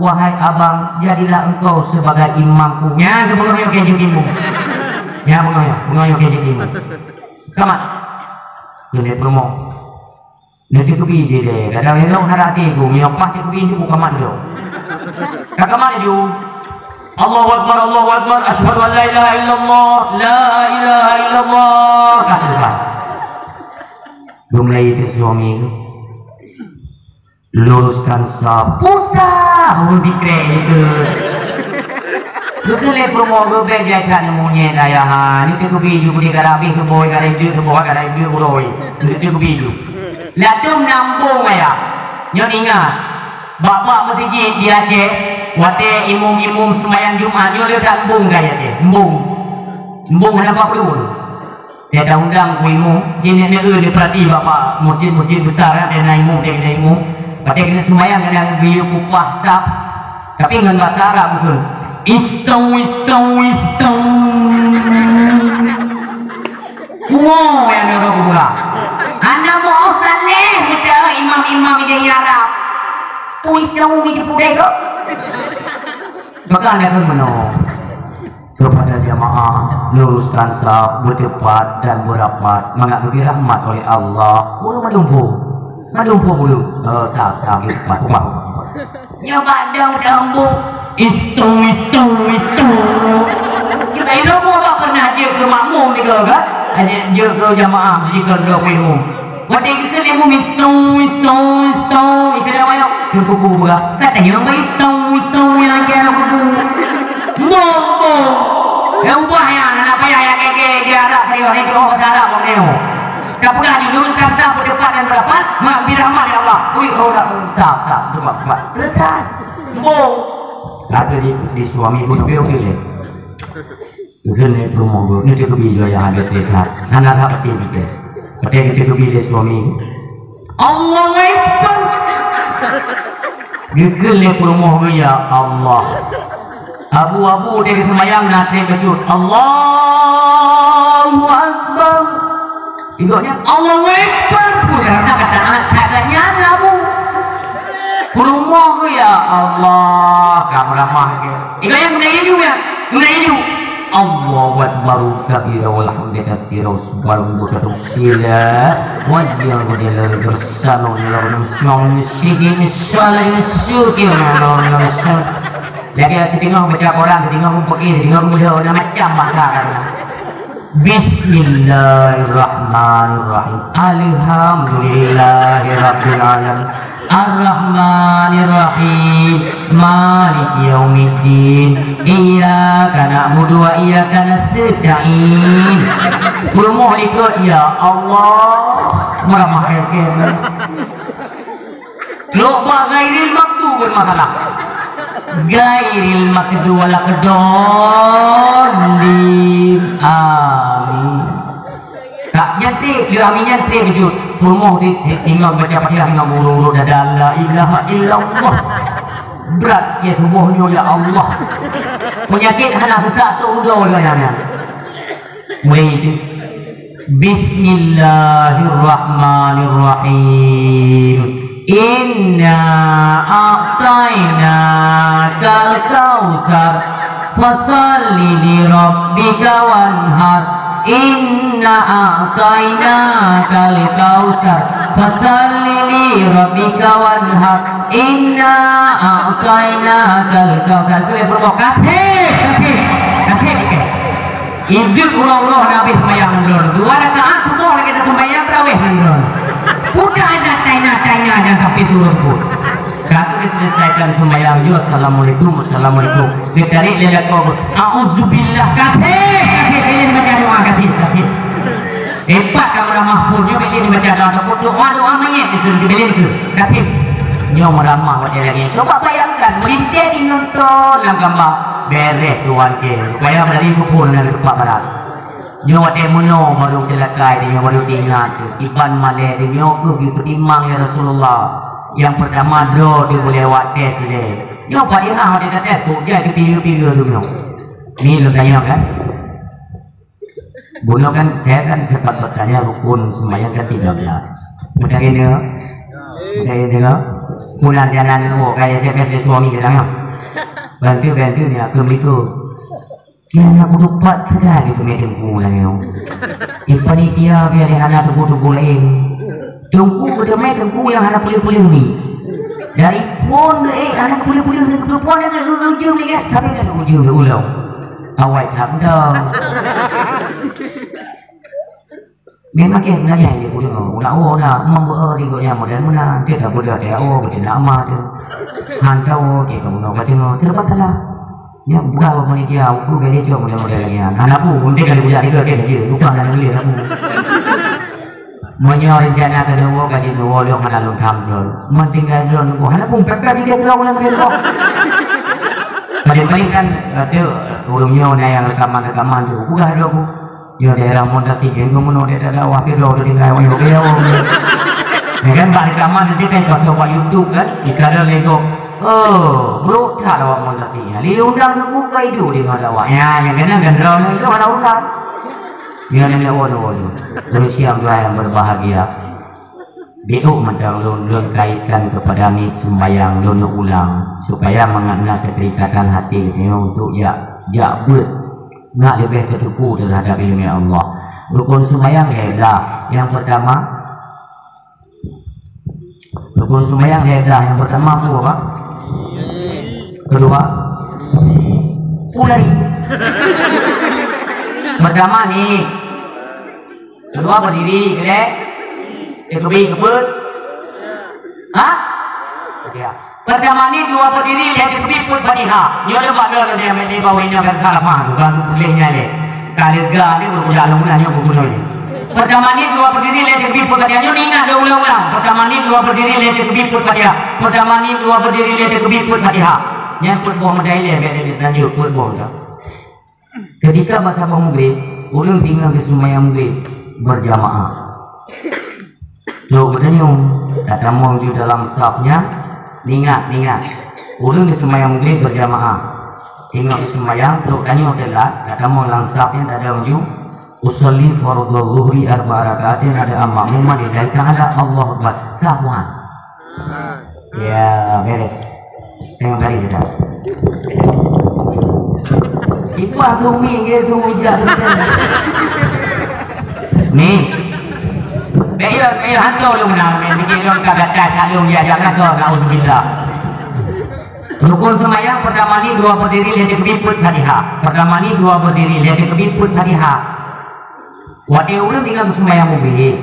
"Wahai abang, jadilah engkau sebagai imamku." Nyan keuh beungoh nyoe keu jeuet imum. Nyan beungoh nyoe, beungoh nyoe keu jeuet imum. Kamat. Keuneuk peurumoh. Neuteupeue jih deh. Kadang ilôn hana até ku, meunyoe paih teupeue jih ku kamat lôn. Ka kamat laju. Allahu Akbar, Allahu Akbar, asyhadu an la ilaha illallah, la ilaha illallah. Ka selesai. Geumulai teuh suami tu. Luruskan saf. Pusat! Hôi dikrek itu. Geukheun lé peurumoh geuh bèk jai that monyét ayah. Ni teuh geubi ju geude garabih keuboi, garabih keuboi, garabih keuboi. Ni teuh geubi ju. Ladôm na embong ayah. Nyoe ingat. Bak-bak meuseujid di Aceh, watèe imum-imum seumayang Jumat, nyoe le that embong di Aceh. Embong. Embong hana bak peue. Teuka undang ku imum, jih nyan neu-eu neupeurati bak-bak meuseujid-meuseujid besar, eh, na imum, na imum. Watèe keuneuk seumayang kadang geuyue kupah saf. Tapi ngon basa Arab beutôi. Istau, istau, istau. Pungo nyang nurok gura. Hana meu'oh saléh geutanyoe imam-imam idéh Arab. Pui istau mi teupeudeh kok. Maka hana keu meunoe. Kepada jamaah, luruskan saf, berdebat dan berapat, mangat geubri rahmat oleh Allah. Ureueng madum po. Madum po bulu. Oh, saf, saf, berdebat. Ubah, ubah, ubah. Nyoe bak dong teumbuk. Istu, istu, istu. Kita hidup apa pernah jeuet keu makmum tiga kan? Hanya jeuet keu jamaah, jika dua puluh. Watèe geukheun lé mum, "Istu, istu, istu," ikheun lé awak nyoe, "Teungku bu beurah." Ka tanyong bak istu, istu nyang akhé aneuk kubu. Mbong, mbong. Ya ubah nyan, hana payah ya gege di Arab tadi, orang itu orang Arab, orang nyoe. Ka peugah di luruskan saf, berdebat dan berapat, mak bi rahmat ya Allah. Ui, orang saf, saf, berdebat, berdebat. Selesai. Mbong. Tapi di, di suami pun oke-oke je. Geukheun lé peurumoh geuh, nyoe teuh geubi ju ayah ada cerita. Hana that pati pike. Watèe geuteuh geubi lé suami. Allahu Akbar. Geukheun lé peurumoh geuh, "Ya Allah." Abu-abu watèe geuseumayang na trép bacut. Allahu Akbar. Igok nyan, "Allahu Akbar." Pun dah kata-kata that nyan Abu. Peurumoh geuh, "Ya Allah." Ka meuramah geuh. Igok nyan, meunan laju nyan. Meunan laju. Allahu Akbar kabira walhamdulillahi katsira wa subhanallahi bukratan wa asila. Wa jalla jalaluhu bersama Allah. Lagèe siteungoh baca Quran, siteungoh meupaké, siteungoh meudoa, na macam bahasa kan. Bismillahirrahmanirrahim. Alhamdulillahirabbil alamin. Ar-Rahmanir-Rahim. Maliki yaumiddin. Iyyaka na'budu wa iyyaka nasta'in. Peurumoh likot, ya Allah. Meuramah ya kena. Lok bak ghairil maghdubi masalah. Ghairil maghdubi waladdallin. Amin. Ka nyan trép, lheueh amin nyan trép jeuet. Peurumoh ti-, ti-, tinggai baca Fatihah ngon urut-urut dada, la ilaha illallah. Brat keu tuboh nyoe, ya Allah. Peunyakét hana seusak tu udoe lagèe nyan. Mulai itu. Bismillahirrahmanirrahim. Inna a'tainakal kautsar. Fasalli li rabbika wanhar. Inna a'tainakal kautsar. Fasalli li rabbika wanhar. Inna a'tainakal kautsar. Itu yang pertama. Kasih, kasih, kasih. Idék uroe-uroe na abéh seumayang droe. Dua rakaat suboh lagèe taseumayang tarawih ngon droe. Peue ka na taina-taina nyang sampai turun pun. Ka geuseuleusaikan seumayang, yo, assalamualaikum, assalamualaikum. Geutarék lé lakoe, auzubillah, kasih, kasih, bèk lé baca doa, kasih, kasih. Empat ka meuramah phon, nyoe bèk lé baca doa, takot doa, doa manyét itu, bèk lé itu. Kasih. Nyoe meuramah watèe lagèe nyoe. Coba bayangkan, meulintèe di nonton lam gamba. Bèrèh tuan kèe. Supaya meulari kubu ngon teumpat barat. Nyoe watèe meunoe barô ceulakai, nyoe barô teuingat teuh. Kiban malèe teuh nyoe keuh geupeutimang lé Rasulullah. Nyang peurtama droe teuh beulèwat tes ilèe. Nyoe Fatihah watèe tates, kok jak geupiyôh-piyôh teuh nyoe. Ni lôn tanyong kan? Bunoe kan, saya kan sempat bertanya rukun sembahyang kan tiga belas. Meudahi deungoe? Meudahi deungoe? Pulang jalan, oh, kayak S M S dari suami bilang, ya. Bantu, bantu, ya, assalamualaikum. Kira nak kudu pat sudah gitu, meh teungku lah, ya. Di panitia biar yang anak tunggu-tunggu lain. Teungku, beudeuh mé teungku nyang hana puléh-puléh ni. Dari phon, eh, hana puléh-puléh ni, keuteupon nyang keu ujong ni, kan? Tapi kan ujong ni ulang. Awai tak dah. Memang keh, nak nyang dia puléh, nak oh, nak membeu di gok nyang model mana, dia tak boleh, dia oh, macam nak amal tu. Hantau, dia kamu nak baca, dia dapat salah. Nyoe bukan awak panitia, aku bela cok model-model lagèe nyan. Hana peue, unte ka geujak tiga kèe je, bukan hana bela aku. Meunyoe rencana keuneuk woe ka jeuet neuwoe lôn hana lôn tham droe. Meutinggai droe nunggu, hana peue, pepet bida droe ulang kali nunggu. Paling-paling kan, kata ureueng nyoe na nyang rekaman-rekaman tu, peugah droe ku. Yo daerah Montasi, yang gubernur dia tak dakwah ke dua tinggal orang yang dia orang. Ya kan, bak rekaman nanti kan pas buat YouTube kan, iklan lego. Oh, bro, tak dakwah Montasi. Ya, li undang ke buka itu di mana dakwah. Ya, yang kena genderau ni itu ada urusan. Ya, nenek wan wan. Terus yang doa yang berbahagia. Biôk mantong lôn, lôn kaitkan kepada nit sembahyang lôn ulang, supaya mangat na keterikatan hati geutanyoe untuk jak, jak beuet, nak leubeh teuteupue terhadap ileumèe Allah. Rukun sembahyang lhèe blah. Yang pertama, rukun sembahyang lhèe blah. Yang pertama peue, Pak? Kedua, pulai. Pertama ni, Dua berdiri, kedai. Teukeubit keupeuet. Ha? Fatihah. Pertama ni dua berdiri, lhèe teukeubit peuet Fatihah. Nyoe deh bak lôn deh, di bawah nyoe kan salah paham. Bukan boleh nyan lé. Ka lega ni, budak lôn lah nyoe gubernur ni. Pertama ni dua berdiri, lhèe teukeubit peuet Fatihah. Nyoe ingat deh ulang-ulang. Pertama ni dua berdiri, lhèe teukeubit peuet Fatihah. Pertama ni dua berdiri, lhèe teukeubit peuet Fatihah. Nyan peuet boh meudai lé, biar dia lanjut peuet boh dah. Ketika masa maghrib, ulôn teungoh geuseumayang maghrib berjamaah. Trok geutanyoe, tatamong di dalam saf nyan, ingat, ingat. Ulôn geuseumayang maghrib berjamaah. Teungoh geuseumayang, trok tanyoe teulat, tatamong lam saf nyan, tada laju, usalli fardhu zuhri arba'a rakaatin, ada makmum mandi dan kahada Allahu Akbar. Saf nyan. Ya, beres. Tengok kali kita. Ipah sumi ke sumi jak. Ni. Bèk yo, bèk yo hantu lu menang. Ni bikin lu ka gata cak lu ya jangan kau, nauzubillah. Rukun sembahyang pertama ni dua berdiri, lhèe teukeubit peuet Fatihah. Pertama ni dua berdiri, lhèe teukeubit peuet Fatihah. Watèe ulôn teungoh sembahyang maghrib.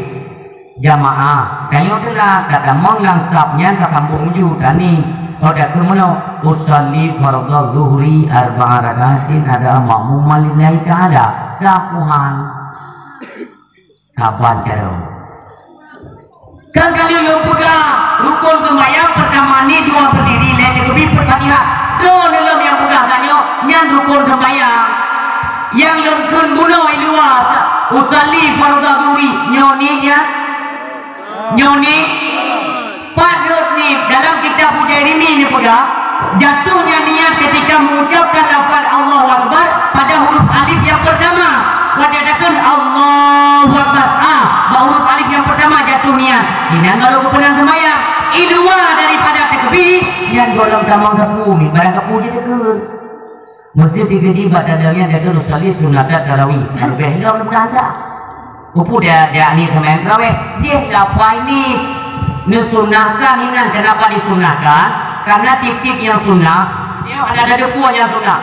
Jamaah, tanyoe teulat, tatamong lam saf nyan ka sambông uju tani. Oh, takheun meunoe, "Usalli fardhu zuhri arba'a raka'atin ada makmuman lillahi ta'ala." Sah Tuhan. Saban cara. Kan kali lôn peugah, rukon seumayang pertama ni dua berdiri, lhèe takbir, Fatihah. Droeneuh lom nyang peugah tanyoe, nyan rukon seumayang. Nyang lôn kheun bunoe i luwa, "Usalli fardhu zuhri." Nyoe ni nyan. Nyoe ni, pat rot ni, dalam kitab Ujairimi ni peugah, jatuhnya niat ketika mengucapkan lafaz Allahu Akbar pada huruf alif yang pertama. Watèe takheun Allahu Akbar, ah, bak huruf alif yang pertama jatuh niat. Inan baru geupeunang seumayang. I luwa daripada takbir, nyan gohlom tamong sapeue, barang sapeue jih takheun. Meuseuti geudi bak tanda nyan, "Usalli sunnata tarawih." Leubeh lom leubeh asa. Peue dak, dak ni seumayang tarawih. Jih lafai ni neusunnahkan inan. Kenapa disunnahkan? Karena tiep-tiep nyang sunnah, nyoe hana tateupeue nyang sunnah.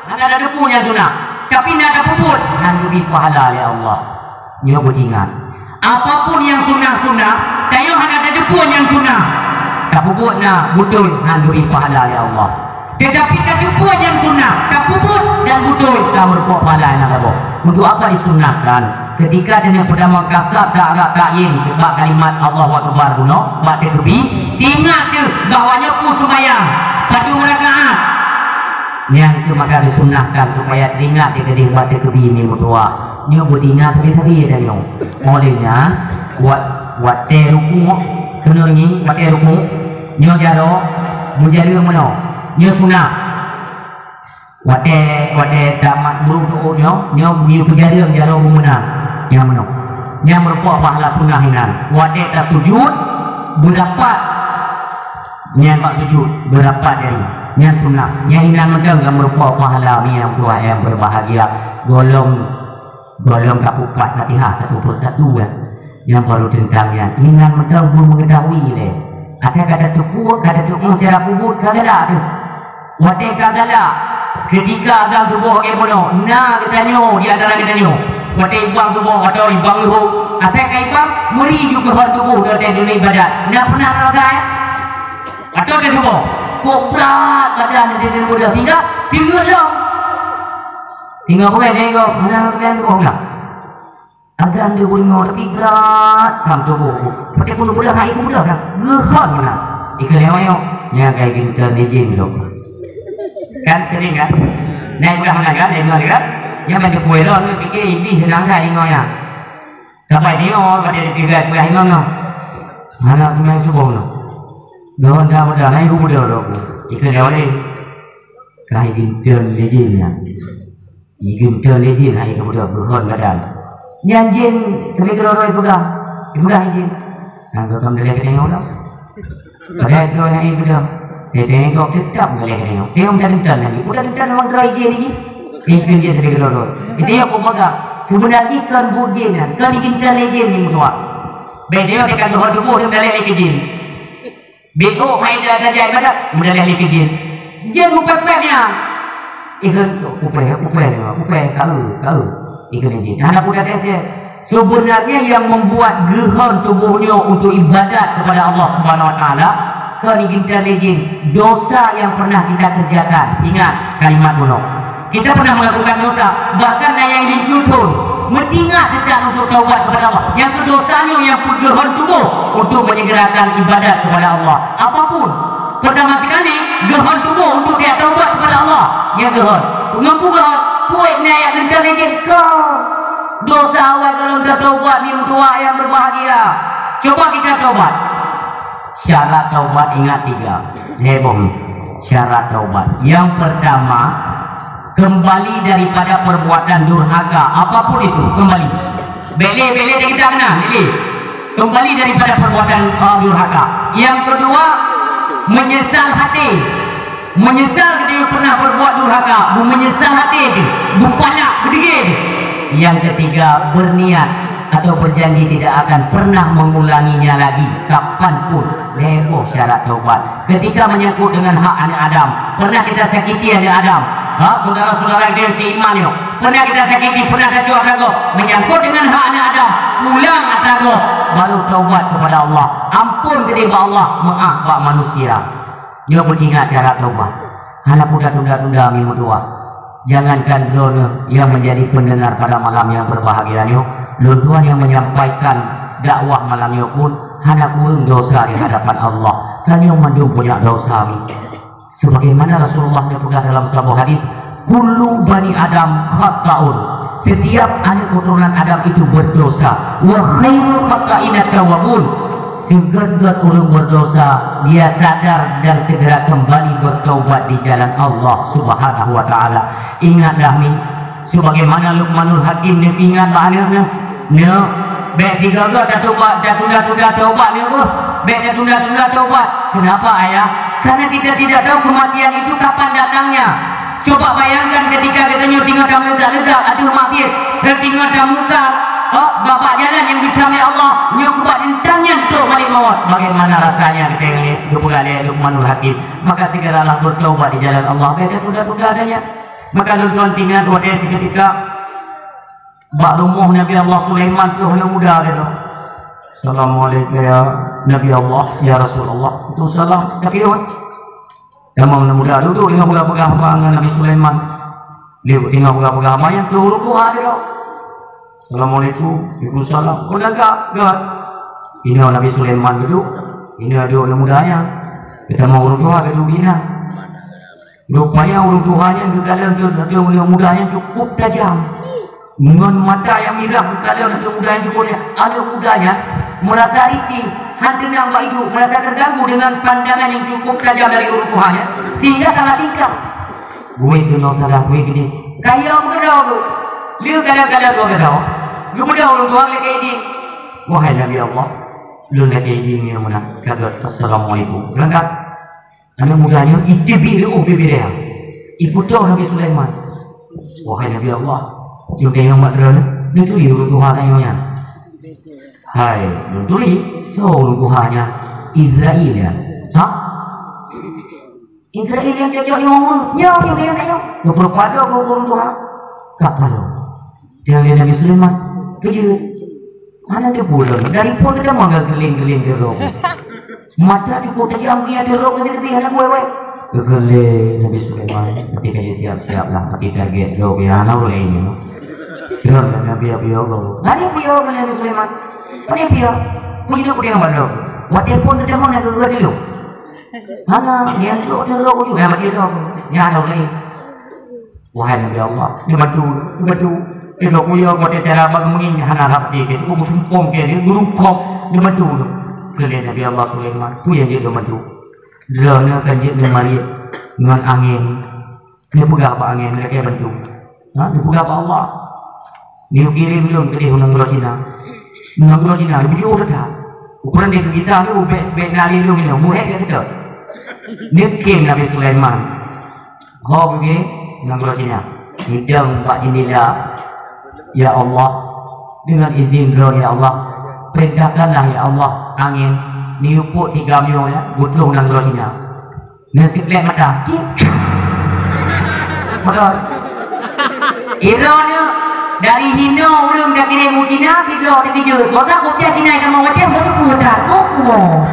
Hana tateupeue nyang sunnah. Tapi na tapeubuet, na geubri pahala lé Allah. Nyoe beuingat. Apapun nyang sunnah-sunnah, tanyoe hana tateupeue nyang sunnah. Tapeubuet na beutôi, na geubri pahala lé Allah. Tetapi tateupeue nyang sunnah, tapeubuet dan beutôi, tameureumpok pahala nyang saboh. Untuk apa disunnahkan? Ketika tanyoe peudamong kasab, tak arak takyin bak kalimat Allahu Akbar bunoe, bak takbir, teuingat deuh bahwa nyoe peue seumayang, padum rakaat. Nyang keu maka disunnahkan supaya teuingat deuh keudeh bak takbir ni meutuah. Nyoe beuingat sabe-sabe tanyoe. Oleh nyan, wat-, watèe rukuk, keunoe ngieng watèe rukuk, nyoe jaroe meujareueng meunoe. Nyoe sunat. Watèe, watèe tamat guru tu'uh nyoe, nyoe geuyue peujareueng jaroe meunan. Nyang meunoe. Nyang meureumpok pahala sunat inan. Watèe tasujut, beurapat. Nyan bak sujut, beurapat jari. Nyan sunat. Nyang inan mantong ka meureumpok pahala, mi nyang tuha nyang beubahgia. Gohlom, gohlom tapeupat Fatihah satu persatu, kan. Nyang baru teuntang nyan. Inan mantong beumeungeutahui lé. Asai ka tateupeue, ka tateupeue cara peubuet ka galak teuh. Watèe ka galak, keutika azan suboh lagèe bunoe, na geutanyoe di antara geutanyoe. Watèe ibang suboh atau ibang luhô, asai ka ibang, meuri ju geuhon tuboh watèe dunia ibadat. Na peunah rasa, eh? Atau ka suboh, kok brat badan di dunia muda sehingga tinggal dong. Tinggal bukan tengok, mana kan suboh lah. Azan deuh beuingoh, tapi brat sam tuboh. Patéh pun peudeuh hai peudeuh dah. Geuhon meunan. Ikeu lewat nyoe. Nyan kai geuntôn lé jén lom. Kan sering kan? Nyan peudeuh meunan kan? Nyan peudeuh kan? Nyan ban teupue lom, nyan pike Iblih seunang that ingoe nyan. Sabai nyoe, patéh dipigai peudeuh ingoe nyoe. Hana seumai suboh nyoe. Geuhon dah peudeuh, hai peudeuh lom. Ikeu lewat lé. Kai geuntôn lé jén nyan. Igeuntôn lé jén hai keubeudoh geuhon badan. Nyan jén teubiet keudroe-droe ipeugah, ipeugah jén. Nyan geuh ka meudaleh geutanyoe lom. Padahai droe nyang ipeugah, teuntèe gob teutap meudaleh geutanyoe. Teuntèe geuntôn lagèe. Udah geuntôn memang droe jén jih. Ikheun jén teubiet keudroe-droe. Itu nyang kupeugah. Seubeuna jih kon buet jén nyan, kon igeuntôn lé jén nyang meutuah. Bèk teuntèe ka geuhon tuboh meudaleh lé keu jén. Beugob hai dah tajak ibadat, meudaleh lé keu jén. Jén meupèh-pèh nyan. Ikheun, "Upèh, upèh, upèh, ka eu, ka eu." Ikheun lé jén. Hana peue teuntèe. Sebenarnya yang membuat geuhon tuboh nyoe untuk ibadat kepada Allah Subhanahu Wa Taala, kon igeuntôn lé jén, dosa yang pernah kita kerjakan. Ingat kalimat bunoe. Kita pernah melakukan dosa, bahkan na nyang lheuh thôn, meutingat deungon untuk taubat kepada Allah. Nyang keu dosa nyoe nyang peugeuhon tuboh untuk menyegerakan ibadat kepada Allah. Apapun, pertama sekali, geuhon tuboh untuk dia taubat kepada Allah. Nyang geuhon. Ngon peue geuhon? Peue na nyang geuntôn lé jén kon. Dosa awai gohlom tataubat, mi meutuah nyang berbahagia. Coba kita taubat. Syarat taubat ingat tiga. Lhèe boh syarat taubat. Yang pertama, kembali daripada perbuatan durhaka. Apapun itu, kembali. Bèk lé, bèk lé kita kena, bèk lé. Kembali daripada perbuatan, uh, durhaka. Yang kedua, menyesal hati. Menyesal kita yang pernah berbuat durhaka, menyesal hati itu, bupalak, beudegé. Yang ketiga, berniat atau berjanji tidak akan pernah mengulanginya lagi, kapanpun. Lhèe boh syarat taubat. Ketika menyangkut dengan hak aneuk Adam, pernah kita sakiti aneuk Adam? Ha, saudara-saudara yang seiman nyoe, pernah kita sakiti, pernah tacok atra gob? Menyangkut dengan hak aneuk Adam, pulang atra gob. Baru taubat kepada Allah, ampôn keudéh bak Allah, meu'ah bak manusia. Nyoe peuingat cara taubat. Hana peudah tunda-tunda meudoa. Jangankan droeneuh nyang menjadi pendengar pada malam yang berbahagia nyoe, lôn tuan nyang menyampaikan dakwah malam nyoe pun hana kureueng dosa di hadapan Allah. Tanyoe mandum punyak dosa mi. Sebagaimana Rasulullah neupeugah dalam saboh hadis, "Kullu bani Adam khata'un." Setiap aneuk keuturonan Adam itu berdosa. "Wa khairul khata'ina tawwabun." Sigeut-geut ureuëng berdosa, dia sadar dan segera kembali bertaubat di jalan Allah Subhanahu wa Ta'ala. Ingatlah mi, sebagaimana Luqmanul Hakim neupeuingat bak aneuk neuh, "Neuk, bék sigoe-goe tatobat, tatunda-tunda taubat neuk, beuh. Bék tatunda-tunda taubat." Kenapa, Ayah? Karena kita tidak tahu kematian itu kapan datangnya. Coba bayangkan ketika geutanyoe teungoh tameuleutak-leutak ateueh maksiet, dan teungoh tamuka, oh, babah jalan nyang geutam lé Allah, nyoe keubah teuntang nyan trok malaikat maut. Bagaimana rasanya kita ini, geupeugah lé Luqmanul Hakim? Maka segeralah bertaubat di jalan Allah. Bék tatunda-tunda nyan. Maka lôn tuan ingat watée siketika bak rumoh Nabi Allah Sulaiman troh aneuk muda teuh. "Assalamualaikum ya Nabi Allah, ya Rasulullah." "Waalaikumsalam." Tapi wan, tamong aneuk muda duek tinggai peugah-peugah haba ngon Nabi Sulaiman. Dia tinggai peugah-peugah haba nyang troh ureuëng tuha teuh. "Assalamualaikum." "Waalaikumsalam." "Oh, lagak, geuh." Inoe Nabi Sulaiman duek, inoe duek aneuk muda nyan. Geutamong ureuëng tuha geuduek inan. Rupanya ureuëng tuha nyan geukalon teuh aneuk muda nyan cukup tajam. Ngon mata nyang mirah geukalon aneuk muda nyan cukup tajam. Aneuk muda nyan merasa risih, hana teunang bak idup, merasa terganggu dengan pandangan yang cukup tajam dari ureuëng tuha nyan, sehingga salah tingkah. Buet keunoe salah, buet keudeh. Kayong keudroe, lheueh kalon-kalon droe keudroe. Geubeudôh ureuëng tuha lé keu idin. "Wahai Nabi Allah, lôn lakée idin nyoe meunan." Ka geuh, "Assalamualaikum." Beurangkat. Aneuk muda nyoe iteubiet lé óh bibiré, iputôh Nabi Sulaiman. "Wahai Nabi Allah, nyoe kayong mat droeneuh, neuturi ureuëng tuha kayong nyan." "Hai, neuturi, soe ureuëng tuha nyan?" "Izrail nyan." "Hah? Izrail nyang cocok nyoe?" "Nyoe, nyoe kayong, kayong." Geupeureupat droe keu ureuëng tuha. Ka padub. Teungoh lé Nabi Sulaiman, keujeuet. Hana teupeue lom, dari phon geutamong geuguléng-guléng keudroe. Mata cukup tajam, geuyue teuh rhot lagée teubiet hana geuwéh-wéh. Geuguléng Nabi Sulaiman, tapi ka jisiap-siap lah, tapi target droe hana ureuëng laén nyoe. Droe Nabi Abi Allah. Hana piôh Nabi Sulaiman. Hana piôh. Puji Tuhan, puji Tuhan. Watée phon geutamong na geuguléng. Hana, nyang trok teuh rhot uju, nyang mati rhot. Nyang hana ureuëng laén. Wahai Nabi Allah, neubantu, neubantu. Keudroe kuyong watée cara banmeuin hana rab jih, keu beusumpong keu gurukong, neubantu. Keu lé Nabi Allah Sulaiman, peue nyang jeuet neubantu? Droeneuh kan jeuet neumariet ngon angén. Neupeugah bak angén, lakée bantu. Ha, neupeugah bak Allah. Neukirém lôn keudeh u nanggroe Cina. U nanggroe Cina, bujôh that. Ukeue nyan keu gita nyoe, bék, bék na lé lôn nyoe, muhét gata. Neukirém Nabi Sulaiman. Ho geugée nanggroe Cina. Neudong bak jeundela, "Ya Allah, dengan izin Droe, ya Allah, perintahkanlah, ya Allah, angén neuyue pok tigam nyoe, ya, beutroh nanggroe Cina." Neusiklek mata. Cik. Maka, droeneuh dari hinoe ureuëng ka kirém u Cina, sidroe teukeujot. Maka kupiah Cina nyang mau watée, beuteupeue that. Kok kumoe.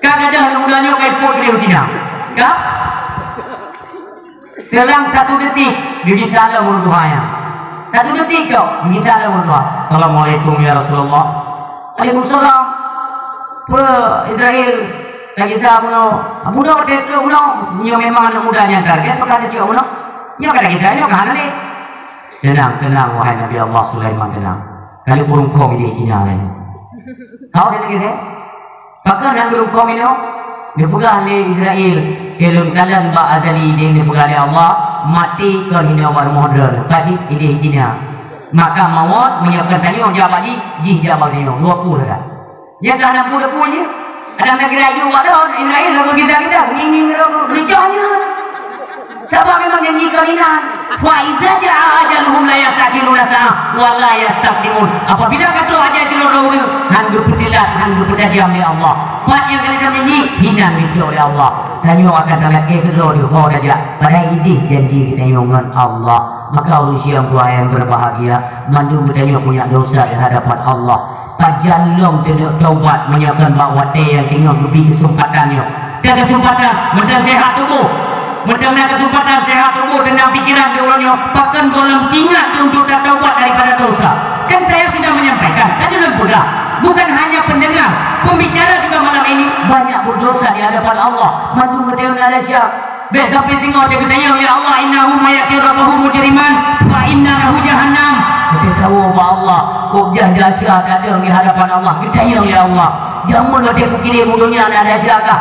Ka gadôh aneuk muda nyoe ka ipot keudeh u Cina. Ka? Selang satu detik, geugita lom ureuëng tuha nyan. Satu detik tok, geugita lom ureuëng tuha. "Assalamualaikum ya Rasulullah." "Waalaikumsalam." "Peue Izrail, ka gita bunoe?" "Bunoe, watée trok bunoe." "Nyoe memang aneuk muda nyang target, pakon tacok bunoe? Nyoe ka gita, nyoe ka hana lé." "Teunang, teunang, wahai Nabi Allah Sulaiman, teunang. Ka lheueh peurumpok idéh Cina laén." Hau, dia lagée nyan. Pakon han peurumpok inoe? Neupeugah lé Izrail, "Keu lôn kalon bak azali idéh neupeugah lé Allah, maté kon hinoe bak rumoh droeneuh, pasti idéh Cina. Maka mawöt meunyoe kon tanyoe jak bak jih, jih jak bak tanyoe. Dua peue that." Nyang ka na peue-peue jih. Kadang ka kira yue bak droe, Izrail ka geugita-gita, ngieng-ngieng droe, geucok nyoe. Sabab memang janji keuh inan. "Fa iza jaa ajaluhum la yasta'khiruna sa'ah wa la yastaqdimun." Apabila ka trok ajai keudroe ureuëng, han geupeutelat, han geupeutajam lé Allah. Pat nyang ka lheueh janji, hinan geucok lé Allah. Tanyoe akan talakée keudroe di ho tajak, padahai idéh janji geutanyoe ngon Allah. Maka ureuëng siang tuha nyang berbahagia, mandum geutanyoe punyak dosa di hadapan Allah. Pajan lom teuneuk taubat meunyoe kon bak watée nyang teungoh geubri keuseumpatan nyoe. Teuka keuseumpatan, meuteumé seuhat tuboh. Meuteumé keuseumpatan seuhat tuboh, teunang pikeran di uroe nyoe, pakon gohlom teuingat untuk tataubat daripada dosa. Kan saya sudah menyampaikan, kan lôn peugah, bukan hanya pendengar, pembicara juga malam ini banyak berdosa di hadapan Allah. Mandum meuteumé ada syak. Bék sampai singoh teugeutanyong lé Allah, "Innahu may ya'ti rabbahu mujriman, fa inna lahu jahannam." Teuka tawoe bak Allah, kok jah dasya datang di hadapan Allah, geutanyong lé Allah, "Jameun watée kukirém u donya na dasya kah?"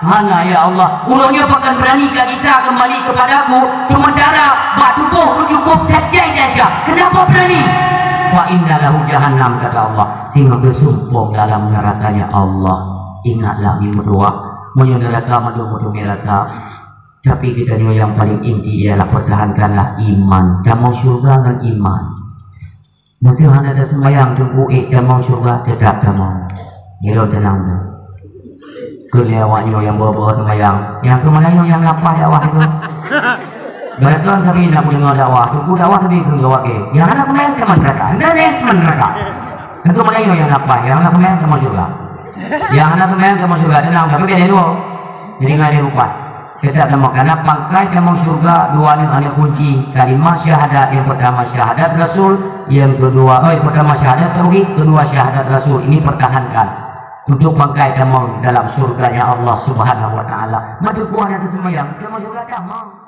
"Hana, ya Allah." "Uroe nyoe pakon beurani ka gisa keumbali keupadaku, seumeuntara bak tuboh ku cukôp that jai dasya. Kenapa beurani?" "Fa inna lahu jahannam," kata Allah, "singoh geusumpong dalam neuraka nyan." Allah, ingatlah meudoá, meunyoe neuraka mandum meuteumé rasa. Tapi geutanyoe nyang paleng inti ialah pertahankanlah iman. Tamong syeuruga ngon iman. Meuseuh hana taseumayang teungku, ék tamong syeuruga, teutap tamong. Nyoe teunang tu. Keu lé awak nyoe nyang bawa-bawa seumayang. Nyang keu meulayeue nyang lapah dakwah tu. Barakan sabe nak kudeungoe dakwah. Teungku dakwah sabe keu gawat ke. Nyang hana seumayang teuma neuraka. Entah nyang teuma neuraka. Keu meulayeue nyang lapah, nyang hana seumayang teuma syeuruga. Nyang hana seumayang teuma syeuruga, teunang, tapi beda dua. Jadi ngai lé lupa. Kita sama karena pangkai tamong syurga dua ni ada kunci kalimah syahadat. Yang pertama syahadat Rasul, yang kedua, oh, yang pertama syahadat tauhid, kedua syahadat Rasul. Ini pertahankan untuk pangkai tamong dalam syurganya Allah Subhanahu wa Taala. Madu kuah yang tersemayang, tamong syurga tamong.